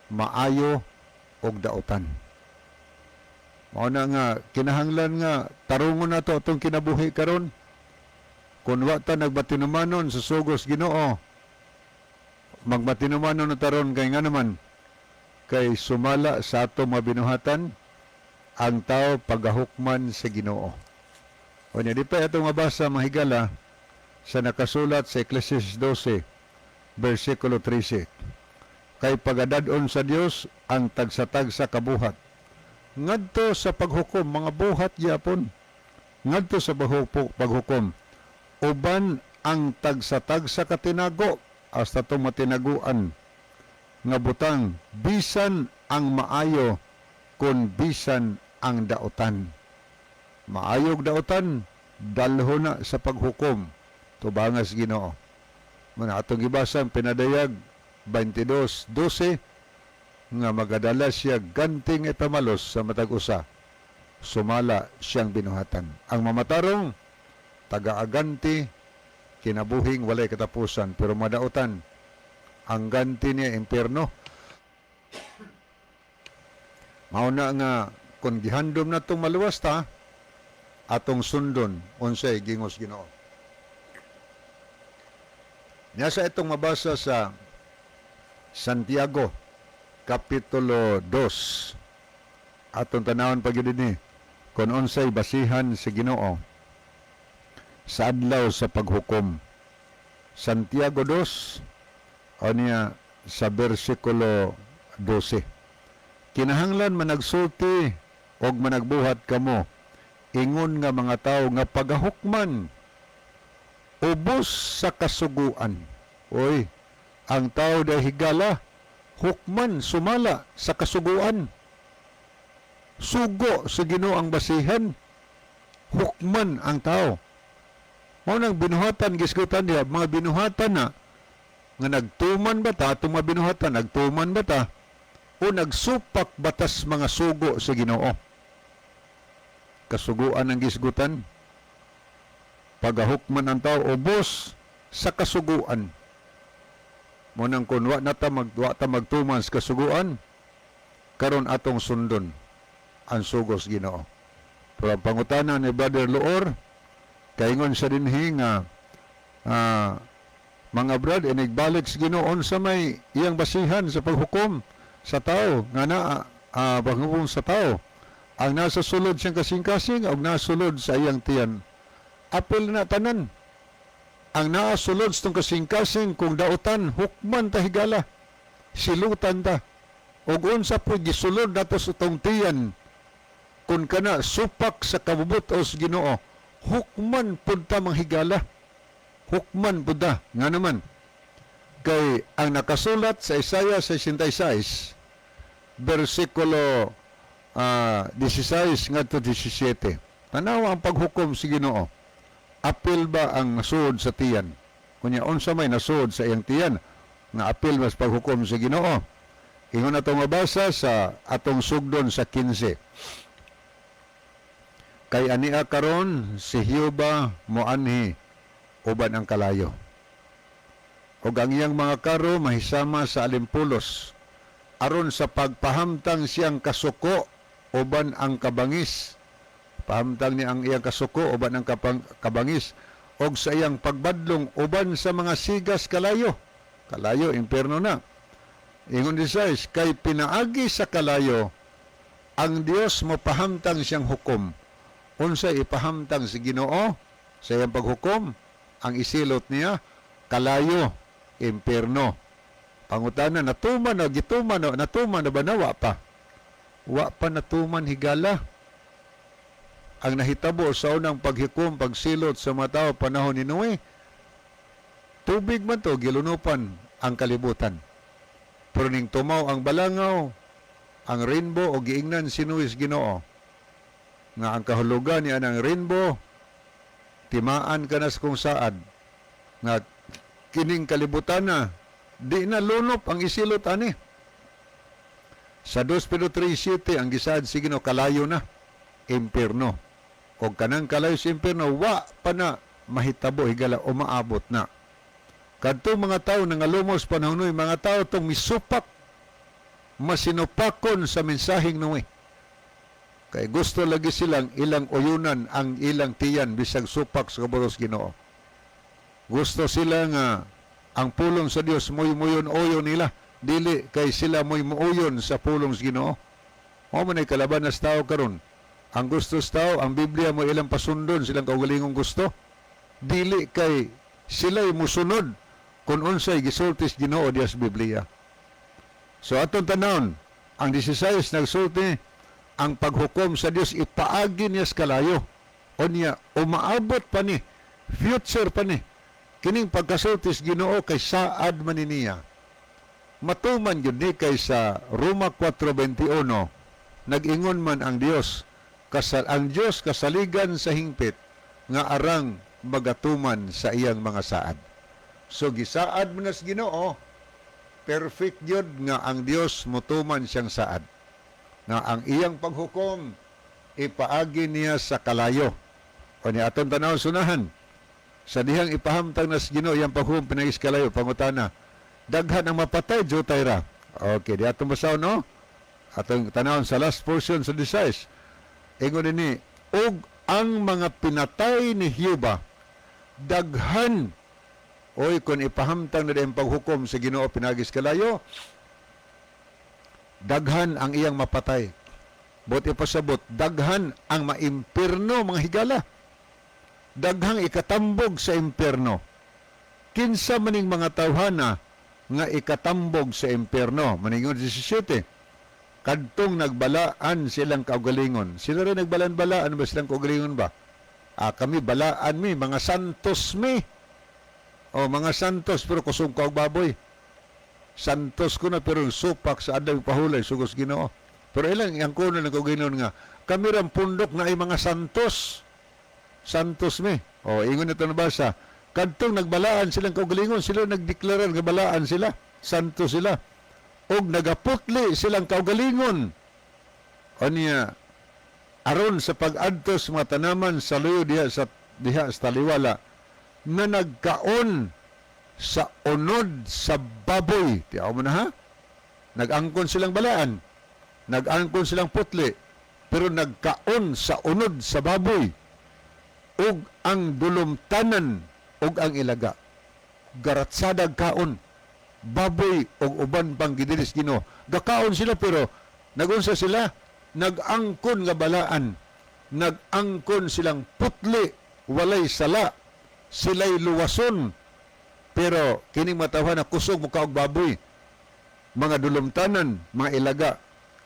maayo og dautan. Mao na nga kinahanglan nga tarungon nato atong kinabuhi karon. Kung wa ta nagmatinumanon sa sugos Ginoo, magmatinumanon na taron, kay nga naman kay sumala sa atong mga binuhatan ang tao pagahukman sa Ginoo. O niya, di pa atong mabasa, mga higala, sa nakasulat sa Ecclesiastes 12 versikulo 13. "Kay pagadad-on sa Dios ang tagsa-tagsa kabuhat ngadto sa paghukom," mga buhat gyapon, "ngadto sa paghukom uban ang tagsa-tagsa katinago," hasta itong matinaguan nga butang, "bisan ang maayo kun bisan ang dautan." Maayog dautan, dalho na sa paghukom tubangas Ginoo. Muna atong gibasa ang Pinadayag 22:12 nga magadala siya ganting ipamalos sa matag usa sumala siyang binuhatan. Ang mamatarong tagaaganti kinabuhing walay katapusan, pero madautan, ang ganti niya impierno. Mao na nga kung gihandom na itong maluwas ta, atong sundon unsay gingos Ginoo. Nya sa itong mabasa sa Santiago Kapitulo 2. Atong tanawon pa gyud ni kung unsay basihan sa Ginoo sa adlaw sa paghukom. Santiago 2 o niya sa bersikulo 12. Kinahanglan managsulti og managbuhat kamo ingon nga mga tawo nga pagahukman ubos sa kasuguan. Oy, ang tao dahil higala, hukman sumala sa kasuguan. Sugo sa Ginoo ang basihan, hukman ang tao. Mao nang binuhatan gisgutan diha, mga binuhatan na nga nagtuman ba ta atong mga binuhatan, nagtuman ba ta o nagsupak batas mga sugo sa Ginoo? Kasuguan ang gisgutan. Pagahukman ang tao ubos sa kasuguan. Mo nang kun wa na ta wa ta magtuman sa kasuguan, karon atong sundon ang sugos Ginoo. Pero ang pangutana ni Brother Loor, kaingon sa dinhi nga mga brad, inigbalik sa Ginoo sa may iyang basihan sa paghukom sa tao nga na paghukom sa tao ang nasa sulod siyang kasing-kasing o nasulod sa iyang tiyan. Apil na tanan. Ang naasulod sa tong kasing-kasing kung dautan, hukman ta higala, silutan ta. Ug unsa po gisulod nato sa tong tiyan, kung kana supak sa kabubut-os Ginoo, hukman pud ta manghigala. Hukman pud ta. Nga naman, kay ang nakasulat sa Isaiah 66, versikulo 16 ngadto 17. Tanaw ang paghukom si Ginoo. Apil ba ang nasuod sa tiyan? Kunya unsa may nasuod sa iyang tiyan nga apil mas paghukom sa Ginoo? Ingon atong mabasa sa atong sugdon sa 15. Kay ania karon si Hioba moanhi uban ang kalayo. Ug ang iyang mga karo mahisama sa alimpulos aron sa pagpahamtang siyang kasuko uban ang kabangis. Pahamtang niya ang iyang kasuko uban ang kabangis og sa iyang pagbadlong uban sa mga sigas kalayo. Kalayo, impierno na. Ingon di size, kay pinaagi sa kalayo ang Dios mopahamtang siyang hukom. Unsa ipahamtang si Ginoo sa iyang paghukom? Ang isilot niya, kalayo, impierno. Pangutana, natuman na, gituman na, natuman na ba na? Wa pa. Wa pa natuman higala. Ang nahitabo sa unang paghikom, pagsilot sa mga tao panahon ni Noe, tubig man to, gilunupan ang kalibutan. Pero ning tumaw ang balangaw, ang rainbow o giingnan si Noe sa Ginoo, nga ang kahulugan niya ng rainbow, timaan ka na sa kung saad, nga kining kalibutan na, di na lunop ang isilot ani. Sa 2 Pedro 3:7, ang gisaad si Ginoo, kalayo na, impierno. O kanang kalayo sa impierno, wa pa na mahitabo higala o maabot na. Kadto mga tao nangalumos panahon Noe, mga tao tong misupak, masinupakon sa mensaheng Noe. Kay gusto lagi silang ilang uyunan ang ilang tiyan bisag supak sa kaburos Ginoo. Gusto sila nga ang pulong sa Dios mo'y muyon oyo nila, dili kay sila mo'y muuyon sa pulong sa Ginoo. Mao man ay kalaban na sa tao karon. Ang gusto sa tao, ang Biblia mo ilang pasundon silang kaugalingong gusto. Dili kay sila'y musunod kung unsay gisulti sa Ginoo diya sa Biblia. So atong tanawon, ang 16 nagsulti ang paghukom sa Dios ipaagi niya sa kalayo. O niya, umaabot pa ni, future pa ni. Kining pagkasulti sa Ginoo kay saad man ni niya. Matuman gyud ni kay sa Roma 4:21 nag-ingon man ang Dios kasal ang Dios kasaligan sa hingpit nga arang magatuman sa iyang mga saad. So gisaad man na sa Ginoo, perfect gyud nga ang Dios motuman siyang saad. Nga ang iyang paghukom ipaagi niya sa kalayo. O ni atong tanaw sunahan. Sa dihang ipahamtang na sa Ginoo iyang paghukom pinaagi sa kalayo, pangutana, daghan ang mapatay jutay ra. Okay, di atong basahon, no? Atong tanawon sa last portion sa 16. Ingon ini, ug ang mga pinatay ni Hioba daghan Oy, kung ipahamtang na din paghukom sa Ginoo pinagis kalayo, daghan ang iyang mapatay. Bot ipasabot, daghan ang maimpirno, mga higala. Daghang ikatambog sa impierno. Kinsa maning mga tawhana nga ikatambog sa impierno? Maningon 17. Kadtong nagbalaan silang kaugalingon. Sila rin nagbalaan-balaan ba silang kaugalingon ba? Ah, kami balaan mi, mga santos mi. O, mga santos, pero kusog ka og baboy. Santos ko na pero supak sa adlaw pahulay sugos Ginoo. Pero ilang ang kuno ng kaugalingon nga kami ram pundok na ay mga santos. Santos mi. O, ingon ito nabasa. Kadtong nagbalaan silang kaugalingon, sila nagdeklarar nga balaan sila. Santos sila. Og nagaputli silang kaugalingon. O niya, aron sa pag-adto sa mga tanaman sa luyo diha sa taliwala na nagkaon sa unod sa baboy. Tiyaw mo na ha? Nag-angkon silang balaan. Nag-angkon silang putli. Pero nagkaon sa unod sa baboy ug ang dulumtanan ug ang ilaga. Garatsadag kaon baboy ug uban pang gidilis Ginoo. Gakaon sila pero nagunsa sila, nag-angkon nga balaan. Nag-angkon silang putli, walay sala, sila'y luwason. Pero kining matawhan na kusog mo og baboy, mga dulumtanan, mga ilaga.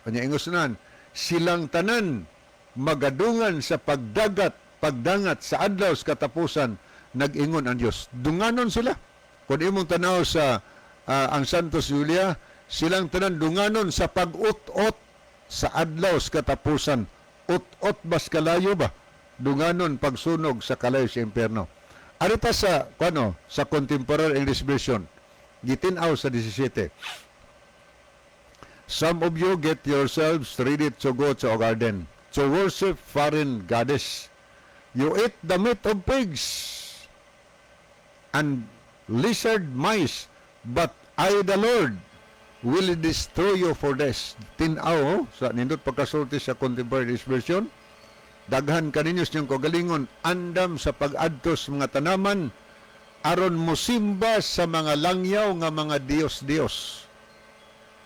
Kanya ingos nan, silang tanan magadungan sa pagdagat, pagdangat sa adlaw sa katapusan, nag-ingon ang Dios. Dunganon sila. Kung imong tanaw sa ang Santos Julia, silang tanan dunganon sa pag-ut-ot sa adlaw sa katapusan. Ut-ot bas kalayo ba? Dunganon pagsunog sa kalayo sa impyerno. Arita sa kuno sa Contemporary English Version, gitin-aw sa 17. Some of you get yourselves ready to go to a garden to worship foreign goddess. You eat the meat of pigs and lizard mice, but I, the Lord, will destroy you for this. Tinaw, oh, sa nindot pagkasulti sa Contemporary English Version, daghan kaninyo sa inyong kagalingon, andam sa pag-adto sa mga tanaman, aron musimba sa mga langyaw nga mga Diyos-Diyos.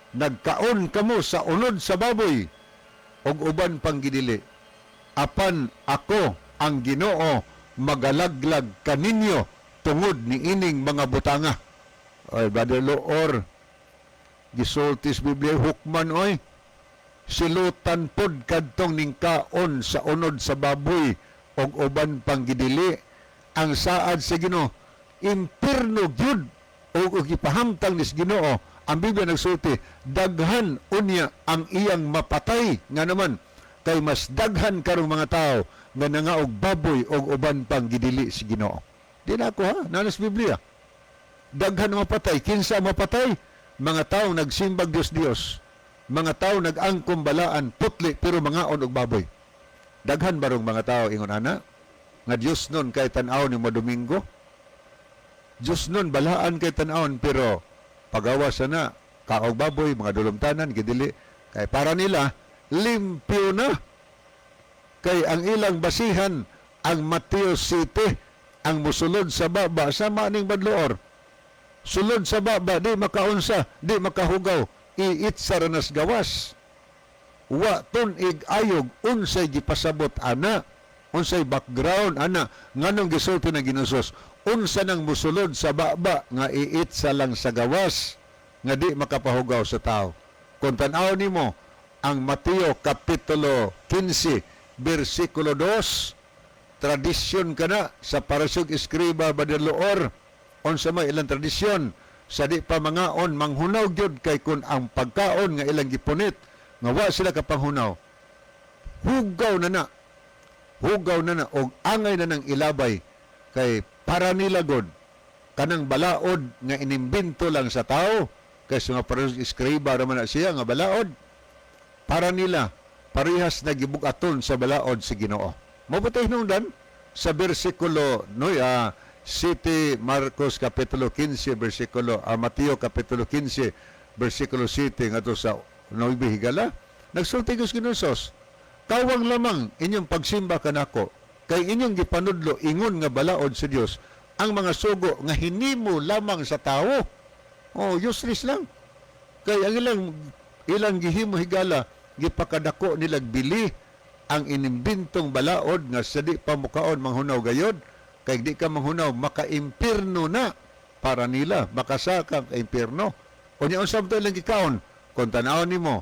Nagkaon kamo sa unod sa baboy ug uban pang gidili. Apan ako ang Ginoo magalaglag kaninyo tungod ni ining mga butanga. Oy, Brother Loor, gisultis Biblia hukman oy. Silutan pod kadtong ningkaon sa unod sa baboy ug uban pang gidili. Ang saad sa Ginoo, impirno gyud ug og ipahamtang nis Ginoo. Ang Biblia nagsulti, daghan unya ang iyang mapatay nga naman kay mas daghan karong mga tao nga nangaog baboy og uban pang gidili si Ginoo. Di na ako ha, nanas Biblia. Daghan ang mapatay, kinsa ang mapatay? Mga tao nagsimbag Dios Dios. Mga tao nag-angkong balaan putli pero mangaon og baboy. Daghan barong mga tao ingon ana nga Dios nun kay tan-aw ni mo Domingo. Diyos nun balaan kay tan-awon pero pagawa sa na kaog baboy, mga dulumtanan, gidili kay para nila limpyo na kay ang ilang basihan ang Mateo City ang musulod sa baba sama ning badloor sulod sa baba di makaunsa, di makahugaw, iit sa ranas gawas. Wa tun-ig ayog unsay gipasabot ana, unsay background ana, nganong gisulti ng Ginoo, unsa nang musulod sa baba nga iit sa lang sa gawas nga di makapahugaw sa tao. Kung tan-aw nimo ang Mateo kapitulo 15 bersikulo 2, tradisyon kana sa Pariseo ug eskriba, badaloor, unsa may ilang tradisyon sa di pa mangaon manghunaw gyud kay kun ang pagkaon nga ilang gipunit nga wa sila kapanghunaw, hugaw na na, hugaw na na og angay na nang ilabay kay para nila god kanang balaod nga inimbento lang sa tao kay sa mga Pariseo eskriba raman na siya nga balaod para nila parehas na gibugaton sa balaod si Ginoo. Mabutay hinungdan sa bersikulo no City Marcos kapitulo 15 bersikulo Mateo kapitulo 15 bersikulo 7 ngadto sa 9, higala. Nagsulti ko Ginoo, "Kawang lamang inyong pagsimba kanako kay inyong gipanudlo ingon nga balaod sa Dios." Ang mga sugo nga hinimo lamang sa tao, oh, useless lang. Kay ang ilang ilang gihimo, higala, gipakadako nilag bili ang inimbintong balaod nga sa di pa mukaon manghunaw gayod, kay di ka manghunaw makaimpirno na, para nila makasaka ka impirno. Unya unsa man to ilang gikaon? Kung tan-awon nimo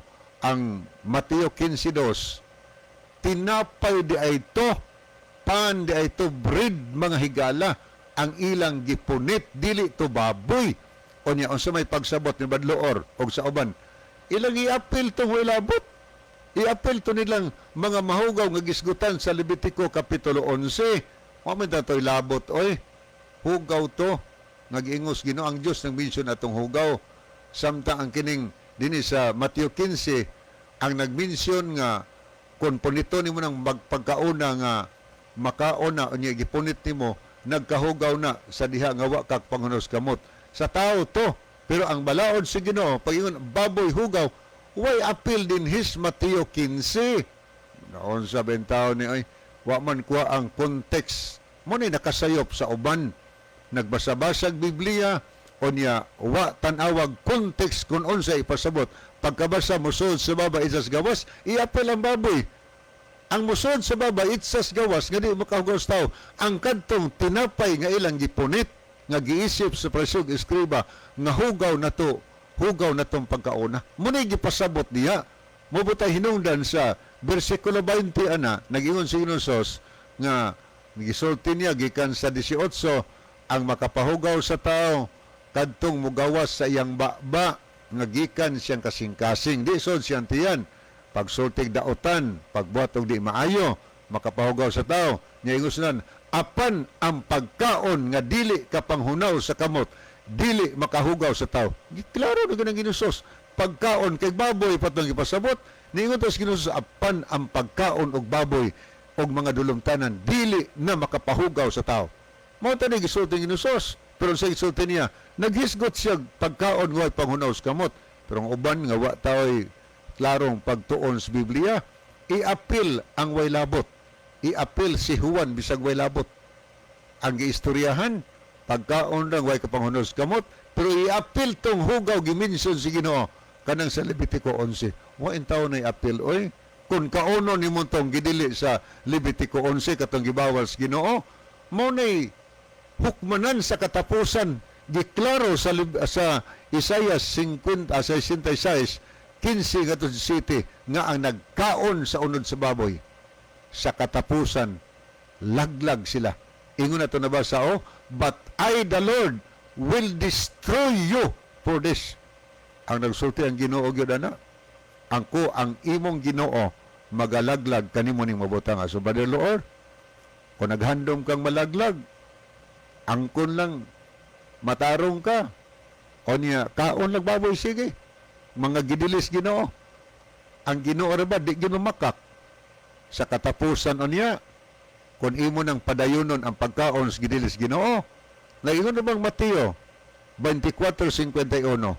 ang Mateo 15:2, tinapay di ay to, pan di ay to, bread, mga higala, ang ilang gipunit, dili to baboy. Unya unsa may pagsabot ni Badloor og sa uban? Ilang iapil tong labot, iapil to nilang mga mahugaw nga gisgutan sa Levitico Kapitulo 11. Wa man to'y labot oy, hugaw to nga giingos Ginoo ang Dios nang mention atong hugaw, samtang ang kining dinhi sa Mateo 15 ang nagmension nga kung punito nimo ng magpagkauna nga makaon na, unya gipunit nimo, nagkahugaw na sa diha nga wa kag panghunos kamot. Sa tao to, pero ang balaod si Ginoo pagingon baboy hugaw, way appeal din his Mateo 15 noon sa bentaw ni ay wa man kuha ang context mo ni nakasayop sa uban, nagbasa-basag Biblia, unya wa tan-awag context kung unsa ipasabot. Pagkabasa mo sa baba isas gawas, iapil ang baboy. Ang musod sa baba itsas gawas nga di makahugaw sa tao ang kadtong tinapay nga ilang gipunit, nga giisip sa Pariseo ug eskriba nga hugaw na to, hugaw na tong pagkauna. Muna gipasabot niya mobutay hinungdan sa bersikulo 20 ana, nag-ingon si Ginoong nga gisulti niya gikan sa 18, ang makapahugaw sa tao kadtong mugawas sa iyang baba nga gikan siyang kasing-kasing, di sod siyang tiyan, pagsultig daotan, pagbuhat og di maayo, makapahugaw sa tao. Nya ingos nan, apan ang pagkaon nga dili ka panghunaw sa kamot, dili makahugaw sa tao. Klaro na ganang Ginoong. Pagkaon kay baboy patong gipasabot, niingon tas Ginoong, apan ang pagkaon og baboy og mga dulumtanan dili na makapahugaw sa tao. Mao tani gisulti ng Ginoong. Pero sa gisulti niya, naghisgot siya pagkaon nga panghunaw sa kamot. Pero ang uban nga wa tao'y klarong pagtuon sa Biblia, iapil ang way labot. Iapil si Juan bisag way labot. Ang giistoryahan, pagkaon lang way kapanghunaw sa kamot, pero iapil tong hugaw giminson si Ginoo kanang sa Levitico 11. Wa tawo na iapil oy. Kung kauno nimo tong gidili sa Levitico 11, katong gibawal sa Ginoo, mao nay hukmanan sa katapusan, giklaro sa Isaiah 50 66 15 ngadto 17 nga ang nagkaon sa unod sa baboy, sa katapusan laglag sila. Ingon na to nabasa oh, "But I the Lord will destroy you for this." Ang nagsulti ang Ginoo gyud ana, ang ko ang imong Ginoo magalaglag kanimo ning mabutang. So Brother Lord, kung naghandom kang malaglag, angkon lang matarong ka. O niya, kaon lang baboy, sige. Mga gidilis Ginoo. Ang Ginoo ra ba, di Ginoo makak. Sa katapusan unya, kung imo nang padayonon ang pagkaon sa gidilis Ginoo, naingon na bang Mateo 24:51,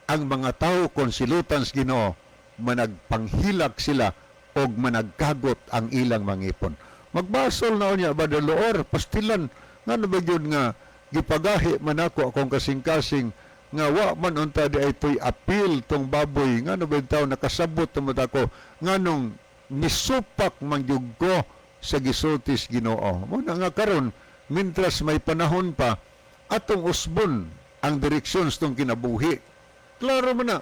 ang mga tao kung silutan sa Ginoo, managpanghilak sila og managkagot ang ilang mangipon. Magbasol na unya ba Loor, pastilan nga ba gyud nga gipagahi man ako akong kasing-kasing nga wa man unta di ay to'y apil tong baboy, nga no ba yung tao nakasabot tumod ako nganong misupak man gyud ko sa gisultis Ginoo. Mo na nga karon, mintras may panahon pa, atong usbon ang direksyon sa tong kinabuhi. Klaro man na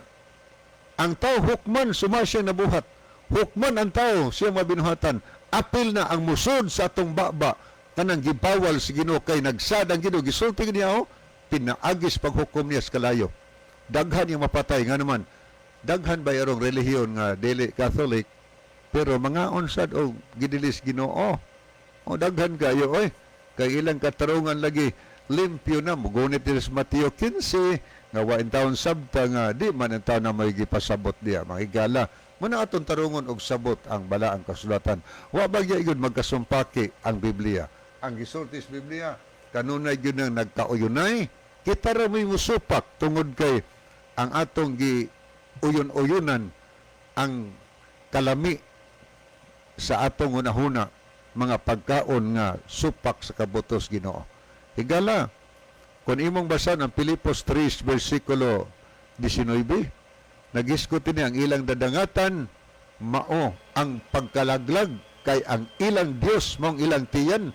ang tao hukman suma siyang nabuhat, hukman ang tao siyang mabinuhatan. Apil na ang musod sa atong baba kanang gibawal si Ginoo, kay nagsad ang Ginoo, gisulti niya oh, pinaagis paghukom niya sa kalayo, daghan yung mapatay. Nga naman daghan ba yarong relihiyon nga dili Catholic pero mga unsad og gidilis Ginoo? O daghan kayo oy, kay ilang katarungan lagi limpyo na, mugunit diri sa Mateo 15 nga wa in taon sabta nga di man ang taon na may gipasabot diya. Mga higala, muna atong tarungon og sabot ang balaang kasulatan. Wa bagya gyud magkasumpaki ang Biblia. Ang gisulti sa Biblia kanunay gyud nang nagkauyunay. Kita ra may musupak tungod kay ang atong gi uyon-uyunan ang kalami sa atong hunahuna, mga pagkaon nga supak sa kabutos Ginoo. Higala, kung imong basan ang Pilipos 3 versikulo 19, nagisgot ni ang ilang dadangatan mao ang pagkalaglag kay ang ilang Dios maong ilang tiyan.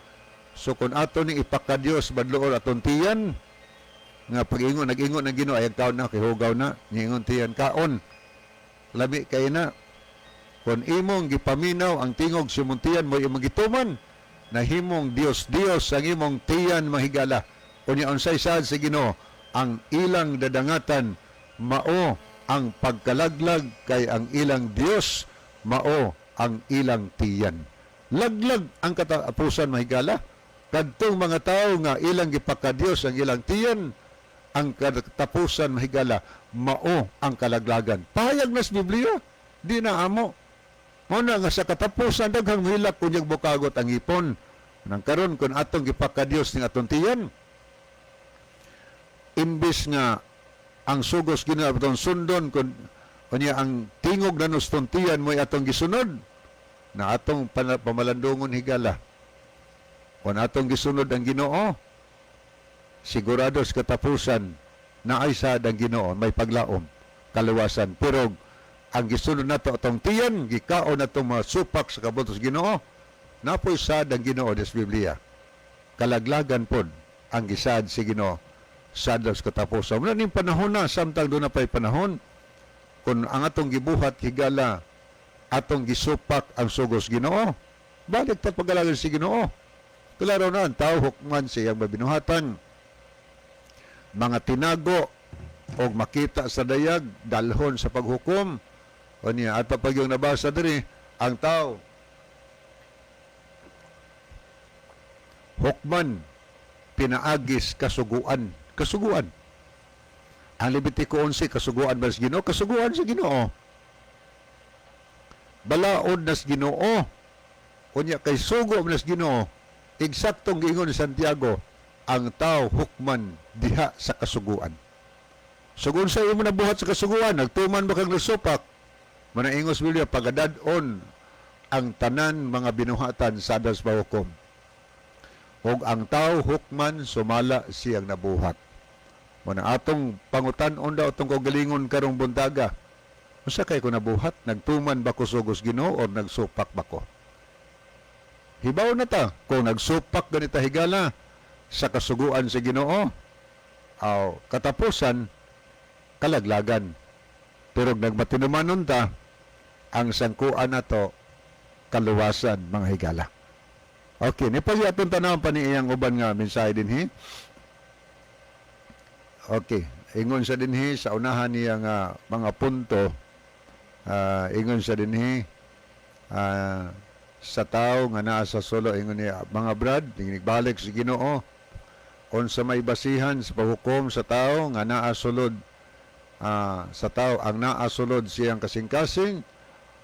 So kung ato ning ipakadiyos badloon atong tiyan nga pag-ingon, nag-ingon ng Ginoo, "Ay kaon na kay hugaw na," niingon tiyan, "Kaon, lami kay na." Kung imong gipaminaw ang tingog sa imong tiyan mo imong gituman, nahimong Dios Dios ang imong tiyan, mahigala. Unya unsay saad sa Ginoo? Ang ilang dadangatan mao ang pagkalaglag kay ang ilang Dios mao ang ilang tiyan. Laglag ang katapusan, mahigala. Kadtong mga tao nga ilang gipakadiyos ang ilang tiyan, ang katapusan, mahigala, mao ang kalaglagan. Pahayag na sa Biblia, di na amo. Mao na nga sa katapusan daghang hilak kunyag bukagot ang ipon. Nang karon kung atong gipakadiyos ning atong tiyan, imbis nga ang sugos Ginoo atong sundon, kun unya ang tingog na nustong tiyan mo'y atong gisunod na atong pamalandungon, higala. Kung atong gisunod ang Ginoo, sigurado sa katapusan na ay sad ang Ginoo may paglaom, kaluwasan. Pero ang gisunod nato atong tiyan, gikaon natong mga supak sa kabuntos Ginoo, napoy sad ang Ginoo des Biblia. Kalaglagan pod ang gisad si Ginoo sad sa katapusan. Wala ning panahon na samtang doon na pa'y panahon. Kung ang atong gibuhat, higala, atong gisupak ang sugos Ginoo, balik ta pagalagan si Ginoo. Klaro na, ang tao hukman sa iyang mabinuhatan. Mga tinago o makita sa dayag, dalhon sa paghukom. O niya, at pag yung nabasa diri, ang tao hukman pinaagis kasuguan. Kasuguan. Ang Levitico 11, kasuguan ba sa Ginoo? Kasuguan sa Ginoo. Balaod na sa Ginoo. Unya kay sugo man sa Ginoo. Eksaktong giingon ni Santiago, ang tao hukman diha sa kasuguan. So kung sa imo nabuhat sa kasuguan, nagtuman ba kang nasupak? Manaingos Biblia, pagadad-on ang tanan mga binuhatan sa das pahukom. Ug ang tao hukman sumala siyang nabuhat. Muna atong pangutan-on daw atong kaugalingon karong buntaga. Unsa kay ko nabuhat? Nagtuman ba ko sugos Ginoo or nagsupak ba ko? Hibaw na ta kung nagsupak ganita, higala, sa kasuguan sa Ginoo, aw katapusan kalaglagan. Pero nagmatinumanon ta, ang sangkuan nato kaluwasan, mga higala. Okay, ni pag atong tanawon pa ni iyang uban nga mensahe dinhi. Okay, ingon sa dinhi sa unahan niya nga mga punto, ingon sa dinhi sa tao nga naa sa sulo, ingon niya, "Mga brad, balik sa Ginoo, unsa may basihan sa paghukom sa tao nga naa sulod sa tao ang naa sulod siyang kasing-kasing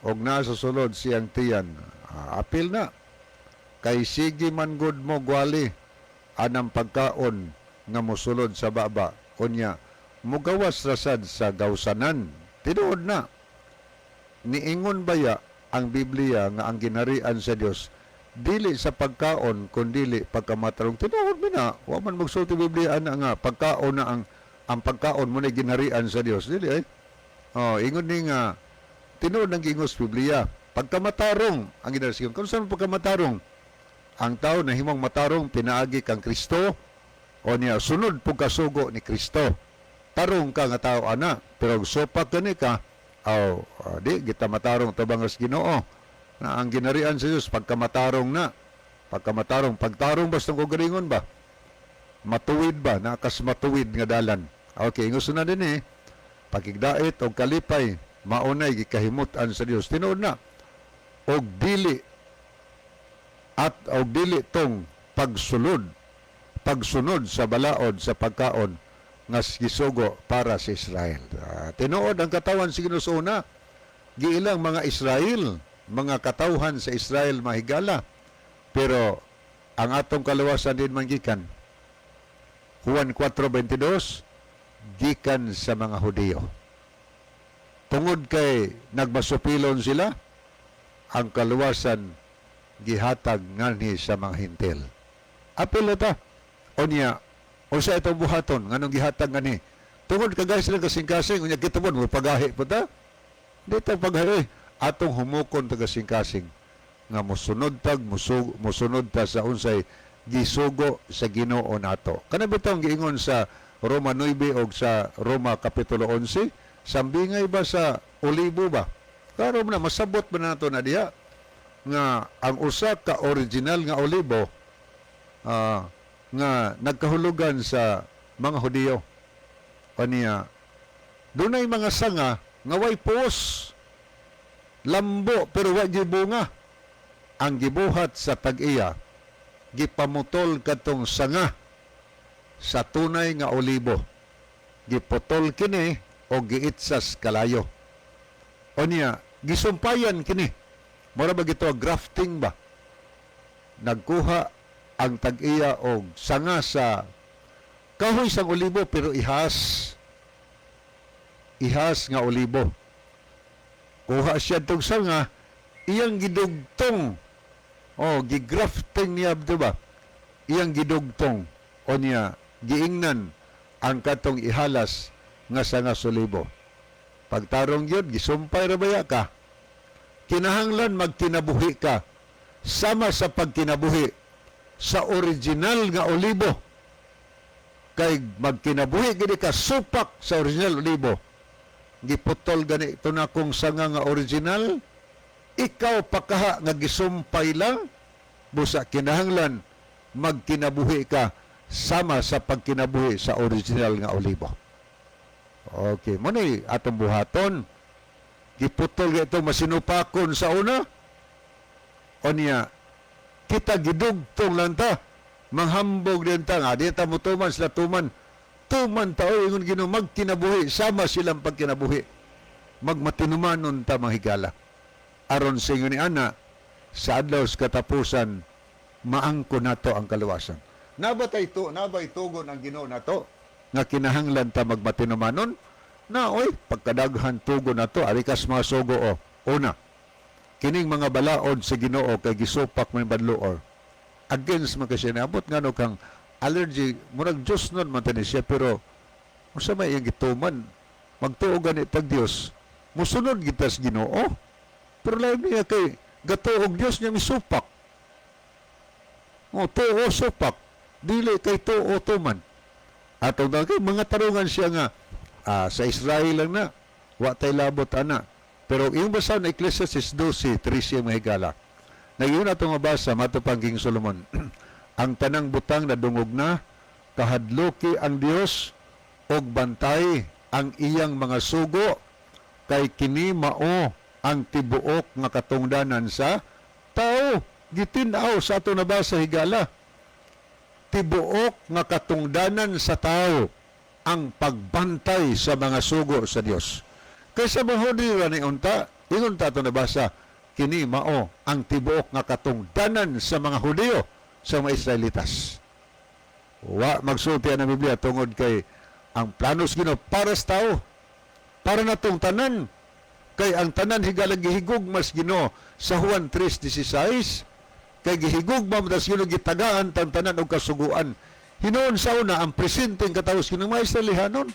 og naa sa sulod siyang tiyan?" Apil na kay sige man gud mo gwali anang pagkaon nga mosulod sa baba, unya mugawas rasad sa gawsanan. Tinuod na, niingon baya ang Biblia nga ang ginharian sa Dios dili sa pagkaon kundili pagkamatarong? Tinuod mi na wa man magsulti Biblia ana nga pagkaon na ang pagkaon mo na ginharian sa Dios, dili ay. Oh, ingon ni nga tinuod ang gingos Biblia, pagkamatarong ang ginharian. Kung saan pagkamatarong, ang tao na himong matarong pinaagi kang Kristo o niya sunod pug kasugo ni Kristo, tarong ka nga tao ana. Pero supak gani ka, aw di kita matarong tabang sa Ginoo. Na ang ginarian sa Dios pagkamatarong na, pagkamatarong, pagtarong basta kagalingon ba, matuwid ba, nakas matuwid nga dalan. Okay, gusto na din eh, pakigdait og kalipay maunay gikahimut-an sa Dios. Tinuod na, og dili at og dili tong pagsunod sa balaod sa pagkaon nga gisugo para sa Israel. Tinuod ang katawan sa Ginoo sa una giilang mga Israel, mga katawhan sa Israel, mahigala. Pero ang atong kaluwasan din man gikan Juan 4:22, gikan sa mga Hudiyo. Tungod kay nagmasupilon sila, ang kaluwasan gihatag nganhi sa mga Hintil. Apil na ta. Unya, unsa itong buhaton nganong gihatag ngani? Tungod kagay sila kasing-kasing, unya kita mo pagahi po ta. Di ta pagahi. Atong humukon ta kasing-kasing nga mosunod tag mosunod ta sa unsay gisugo sa Ginoo nato. Kana bitong giingon sa Roma 9 og sa Roma kapitulo 11, sambingay ba sa olibo ba? Karon na masabot ba nato na diha nga ang usa ka original nga olibo nga nagkahulugan sa mga Hudiyo. Kaniya, dunay mga sanga nga way puos, lambo pero wa gyud bunga. Ang gibuhat sa tag-iya, gipamutol kadtong sanga sa tunay nga olibo. Giputol kini o giitsas kalayo. O niya, gisumpayan kini. Mura ba gito grafting ba? Nagkuha ang tag-iya og sanga sa kahoy sang olibo pero ihas. Ihas nga olibo. Kuha siya tong sanga, iyang gidugtong. O, gigrafting niya, di ba? Iyang gidugtong. O niya, giingnan ang katong ihalas nga sanga sa olibo. Pagtarong yun, gisumpay ra baya ka? Kinahanglan magkinabuhi ka sama sa pagkinabuhi sa original nga olibo. Kay magkinabuhi gini ka supak sa original olibo. Giputol gani ito na kung sanga nga original, ikaw pakaha nga gisumpay lang, busa kinahanglan magkinabuhi ka sama sa pagkinabuhi sa original nga olibo. Okay, mo ni atong buhaton. Giputol ito masinupakon sa una. O niya, kita gidugtong lang ta. Manghambog din ta nga, di ta mo tuman sila tuman. Tuman ta, oy, ingon Ginoo, magkinabuhi, sama silang pagkinabuhi. Magmatinumanon ta, mga higala. Aron sa ingon ni ana, sa adlaw sa katapusan, maangko nato ang kaluwasan. Naba itugon ang Ginoo nato nga kinahanglan ta magmatinumanon? Na oy, pagkadaghan tugon nato, arikas mga sugo o. Una, kining mga balaod sa Ginoo kay gisupak may badloor. Against man kasi naabot ngano kang allergy, murag Diyos nun man tani siya, pero unsa may iyang gituman, magtuo gani tag Dios, musunod kita sa Ginoo. Pero lain niya kay gatuo og Dios niya misupak. O tuo supak, dili kay tuo tuman. Atong kay mga tarungan siya nga sa Israel lang na, wa tay labot ana. Pero iyong basa na Ecclesiastes 12:13, mga higala. Ngayon atong mabasa matupang King Solomon. Ang tanang butang na dungog na, kahadluki ang Dios og bantay ang iyang mga sugo kay kini mao ang tibuok nga katungdanan sa tao. Gitin-aw sa ato nabasa, higala. Tibuok nga katungdanan sa tao ang pagbantay sa mga sugo sa Dios. Kaysa mahudi ra ni unta, ingon ta ato nabasa, kini mao ang tibuok nga katungdanan sa mga Hudiyo, sa mga Israelitas. Wa magsulti ang Biblia tungod kay ang plano sa Ginoo para sa tao, para natong tanan. Kay ang tanan, higala, gihigugma sa Ginoo sa Juan 3:16. Kay gihigugma mo sa Ginoo, gitagaan tang tanan og kasuguan. Hinuon sa una ang presenteng katawo sa Ginoo mga Israelihanon.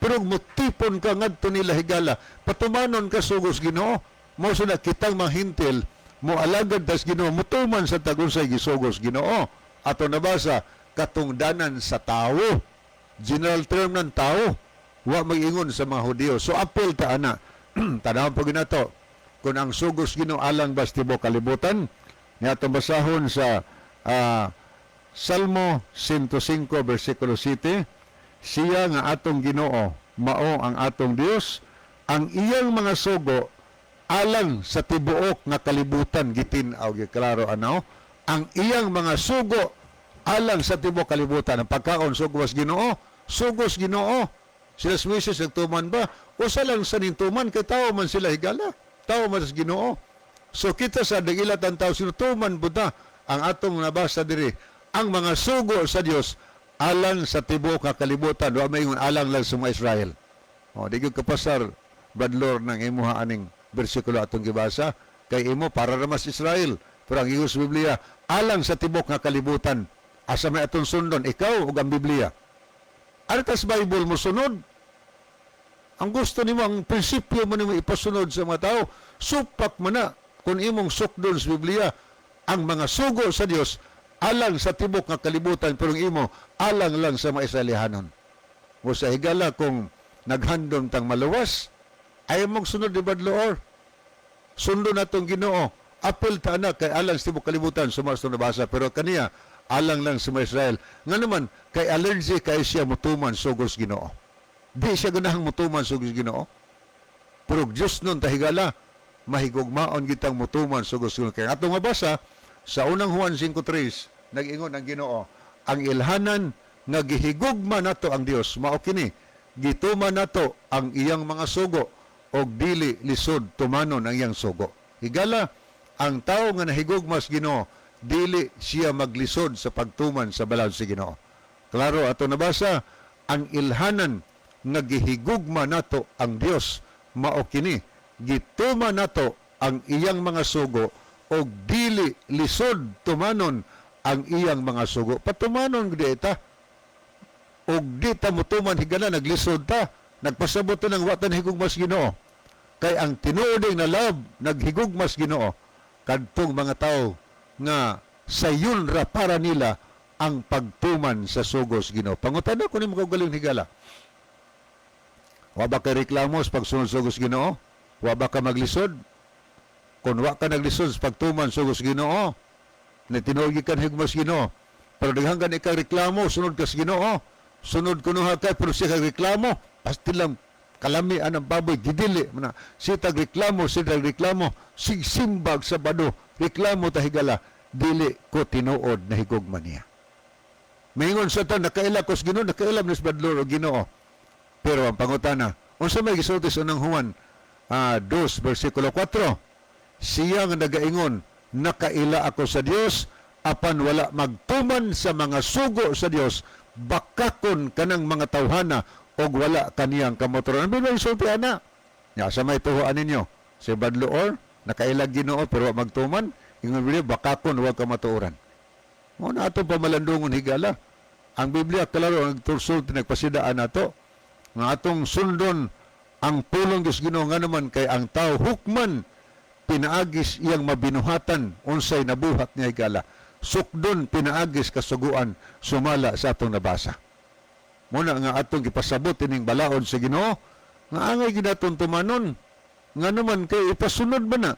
Pero mutipon ka ngadto nila, higala, patumanon ka sugos Ginoo. Mao sa na kitang mga Hentil mo alagad tas Ginoo, mutuman sa tagunsay gisugos Ginoo. Ato nabasa katungdanan sa tao. General term ng tao. Wa mag-ingon sa mga Hudiyo. So apil ta ana. Tanawon po ginato kung ang sugos Ginoo alang ba sa tibuok kalibutan. Nga atong basahon sa Salmo 105 versikulo 7, siya nga atong Ginoo mao ang atong Dios, ang iyang mga sugo alang sa tibuok nga kalibutan. Gitin-aw gyud klaro ano, ang iyang mga sugo alang sa tibuok kalibutan. Ang pagkaon, sugos Ginoo, sugos Ginoo. Sila si Moises nagtuman ba? Usa lang sa nintuman kay tao man sila, higala, tao man sa Ginoo. So kita sa dagila tan tao sinutuman buta ang atong nabasa diri, ang mga sugo sa Dios alang sa tibuok nga kalibutan, wa may ingon alang lang sa mga Israel. O, di gyud kapasar, Bradlor, ng imuha aning bersikulo atong gibasa kay imo para ra mas Israel, pero ang ingon sa Biblia alang sa tibuok nga kalibutan. Asa may atong sundon, ikaw ug ang Biblia? Ano tas Bible mo sunod? Ang gusto nimo, ang prinsipyo mo nimo ipasunod sa mga tao, supak mo na kung imong sukdon sa Biblia ang mga sugo sa Dios alang sa tibok nga kalibutan, pero ang imo alang lang sa mga Israelihanon. Mo sa higala, kung naghandom tang maluwas, ay mong sunod ni Badloor. Sundon natong Ginoo. Apel ta na kay alang sa tibok kalibutan suma sa nabasa, pero kaniya alang lang sa mga Israel. Nga naman kay allergy kay siya mutuman sugos Ginoo. Di siya ganahang mutuman sugos Ginoo. Pero Diyos nun tahigala, mahigugmaon gitang mutuman sugos Ginoo. Kaya atong mabasa sa Unang Juan 5:3, nag-ingon ang Ginoo, ang ilhanan nga gihigugma nato ang Dios mao kini, gituman nato ang iyang mga sugo og dili lisod tumanon ang iyang sugo. Higala, ang tao nga nahigugma sa Ginoo, dili siya maglisod sa pagtuman sa balaod sa Ginoo. Klaro ato nabasa, ang ilhanan nga gihigugma nato ang Dios mao kini, gituman nato ang iyang mga sugo og dili lisod tumanon ang iyang mga sugo. Patumanon gud ta. Og di ta mutuman, higala, naglisod ta, nagpasabot ta ng wa ta nahigugma sa Ginoo. Kay ang tinuod na love, naghigugma sa Ginoo, kadtong mga tao nga sayon ra para nila ang pagtuman sa sugos Ginoo. Pangutana ko nimo kaugaling, higala. Wa ba kay reklamo sa pagsunod sugos Ginoo? Wa ba ka maglisod? Kung wa ka naglisod sa pagtuman sugos Ginoo, na tinuod ka higugma sa Ginoo. Pero daghan ka ikaw reklamo, sunod ka sa Ginoo. Sunod kuno ha kay pero siya kag reklamo, pasti lang kalami ang baboy gidili man na. Sitag reklamo, sitag reklamo, sigsimbag sa bado, reklamo ta, higala, dili ko tinuod na higugma niya. Maingon sa ta, nakaila ko sa Ginoo, nakaila ni sa Badlor o Ginoo. Pero ang pangutana, unsa may gisulti sa Unang Juan 2 versikulo 4? Siya nga nagaingon, "Nakaila ako sa Dios," apan wala magtuman sa mga sugo sa Dios, bakakon kanang mga tawhana og wala kaniyang kamatuoran. Ano ba gisulti ana? Ya, sa may tuhuan ninyo? Si Badloor, nakailag Ginoo pero wa magtuman, ingon Biblia, bakakon wa kamatuoran. Mo na ato pamalandungon, higala. Ang Biblia klaro ang nagsulti, nagpasidaan nato nga atong sundon ang pulong Dios Ginoo, nga naman kay ang tao hukman pinaagis iyang mabinuhatan, unsay nabuhat niya, higala. Sukdon pinaagis kasuguan sumala sa atong nabasa. Muna nga atong gipasabot ining balaod sa Ginoo nga angay ginaton tumanon, nga naman kay ipasunod ba na.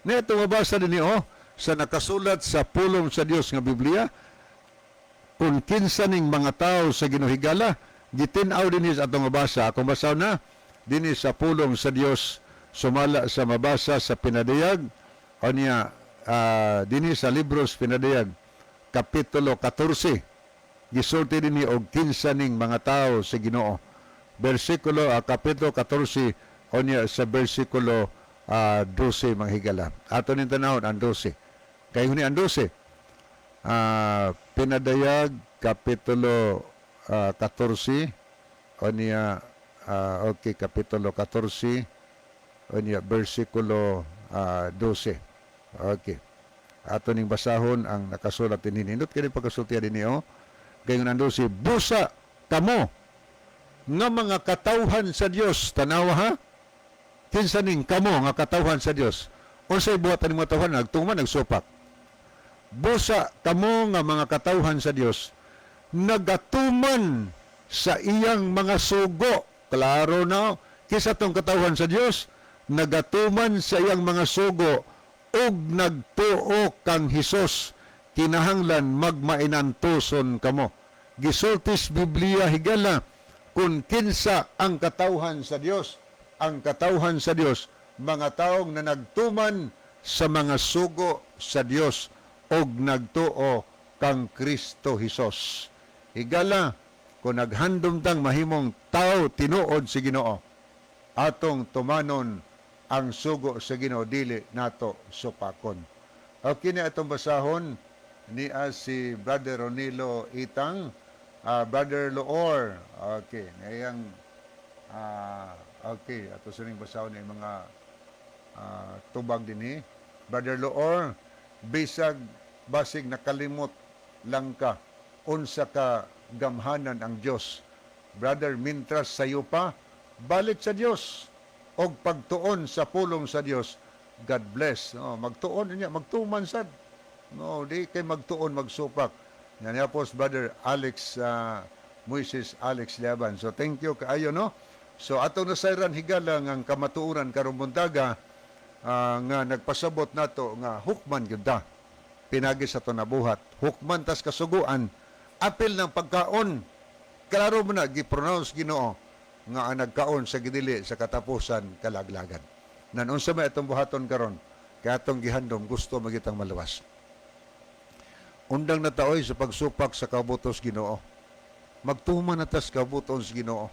Na ito mabasa din oh, sa nakasulat sa pulong sa Dios nga Biblia, kung kinsa ning mga tao sa Ginoo, higala, gitin-aw dinhi sa atong mabasa. Akong basaw na dinhi sa pulong sa Dios sumala sa mabasa sa Pinadayag o niya dinhi sa Libros Pinadayag kapitulo 14, gisulti dinhi og kinsa ning mga tao sa Ginoo, bersikulo kapitulo 14 o niya sa bersikulo 12, mga higala. Ato ning tanawon ang 12 kay huni ang 12, Pinadayag kapitulo 14 o niya okay, kapitulo 14 o niya bersikulo 12. Okay, ato ning basahon ang nakasulat dinhi. Nindot kini pagkasulti dinhi oh. Kay ang 12, "Busa kamo nga mga katawhan sa Dios." Tanawa ha, kinsa ning kamo nga katawhan sa Dios? Unsay buhat ani mga tawhan? Nagtuman, nagsupak. "Busa kamo nga mga katawhan sa Dios, nagatuman sa iyang mga sugo." Klaro na. Kinsa tong katawhan sa Dios? Nagatuman sa iyang mga sugo ug nagtuo kang Hesus, kinahanglan magmainantuson kamo. Gisultis Biblia, higala, kung kinsa ang katawhan sa Dios. Ang katawhan sa Dios, mga taong na nagtuman sa mga sugo sa Dios og nagtuo kang Kristo Hesus. Higala, kung naghandom tang mahimong tao tinuod si Ginoo, atong tumanon ang sugo sa Ginoo, dili nato supakon. Okay na itong basahon ni si Brother Ronilo Itang, Brother Loor. Okay, ngayang okay, ato sining basahon ni mga tubag dinhi. Brother Loor, bisag basig nakalimot lang ka. Unsa ka gamhanan ang Dios. Brother, mintras sayo pa, balik sa Dios og pagtuon sa pulong sa Dios. God bless. No, magtuon niya, magtuman sad. No, di kay magtuon magsupak. Yan niya po, Brother Alex Moises Alex Liaban. So thank you kaayo, no. So atong nasayran, higala, ang kamatuoran karong buntaga nga nagpasabot nato nga hukman gyud ta pinagi sa ato nabuhat. Hukman tas kasuguan apil ng pagkaon. Klaro mo na gi-pronounce Ginoo nga ang nagkaon sa gidili sa katapusan kalaglagan. Nan unsa may atong buhaton karon kay atong gihandom gusto magitang maluwas. Undang na taoy sa pagsupak sa kabutos Ginoo. Magtuman na tas kabuton sa Ginoo.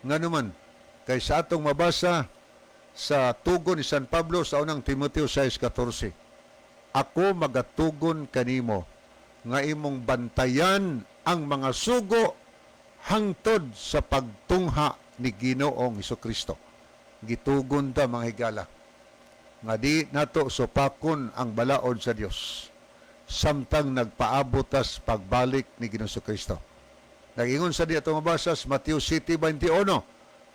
Ngano man, kay sa atong mabasa sa tugon ni San Pablo sa unang Timoteo 6:14, "Ako magatugon kanimo nga imong bantayan ang mga sugo hangtod sa pagtungha ni Ginoong Kristo." Gitugon ta, mga higala, nga di nato supakon ang balaod sa Dios samtang nagpaabot tas pagbalik ni Ginoong Kristo. Nag-ingon sa di atong mabasa sa Mateo 7:21,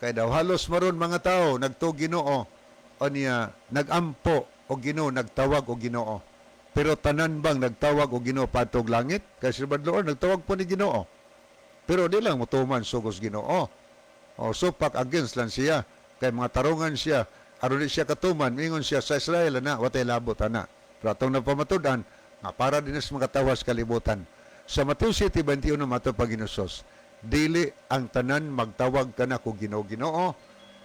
kay daw halos maron mga tao nagtuo Ginoo o niya nagampo o Ginoo, nagtawag o Ginoo. Pero tanan bang nagtawag o Ginoo padtog langit? Kay si Badloor nagtawag po ni Ginoo. Pero di lang motuman sugos Ginoo. O supak, against lang siya. Kay mga tarungan siya, aron di siya katuman, mingon siya sa Israel na watay labot ana. Pero atong napamatud-an nga para din sa mga tawas kalibutan. Sa Mateo 7:21 mato pag-inusos, dili ang tanan magtawag kanako Ginoo, Ginoo,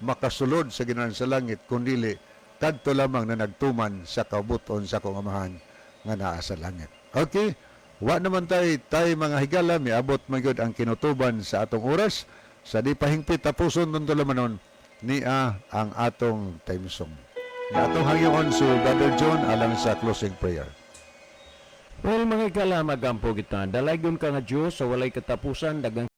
makasulod sa ginhanan sa langit, kundili kadto lamang na nagtuman sa kabuton sa akong Amahan nga naa sa langit. Okay? Wa naman tay mga higala, miabot man gyud ang kinutuban sa atong oras. Sa di pahingpit, tapuson nun tulamanon niya ang atong theme song. Ni atong hangyoon si Brother John alang sa closing prayer. Well, mga higala, magampo kita. Dalaygon ka nga Diyos sa walay katapusan, daghang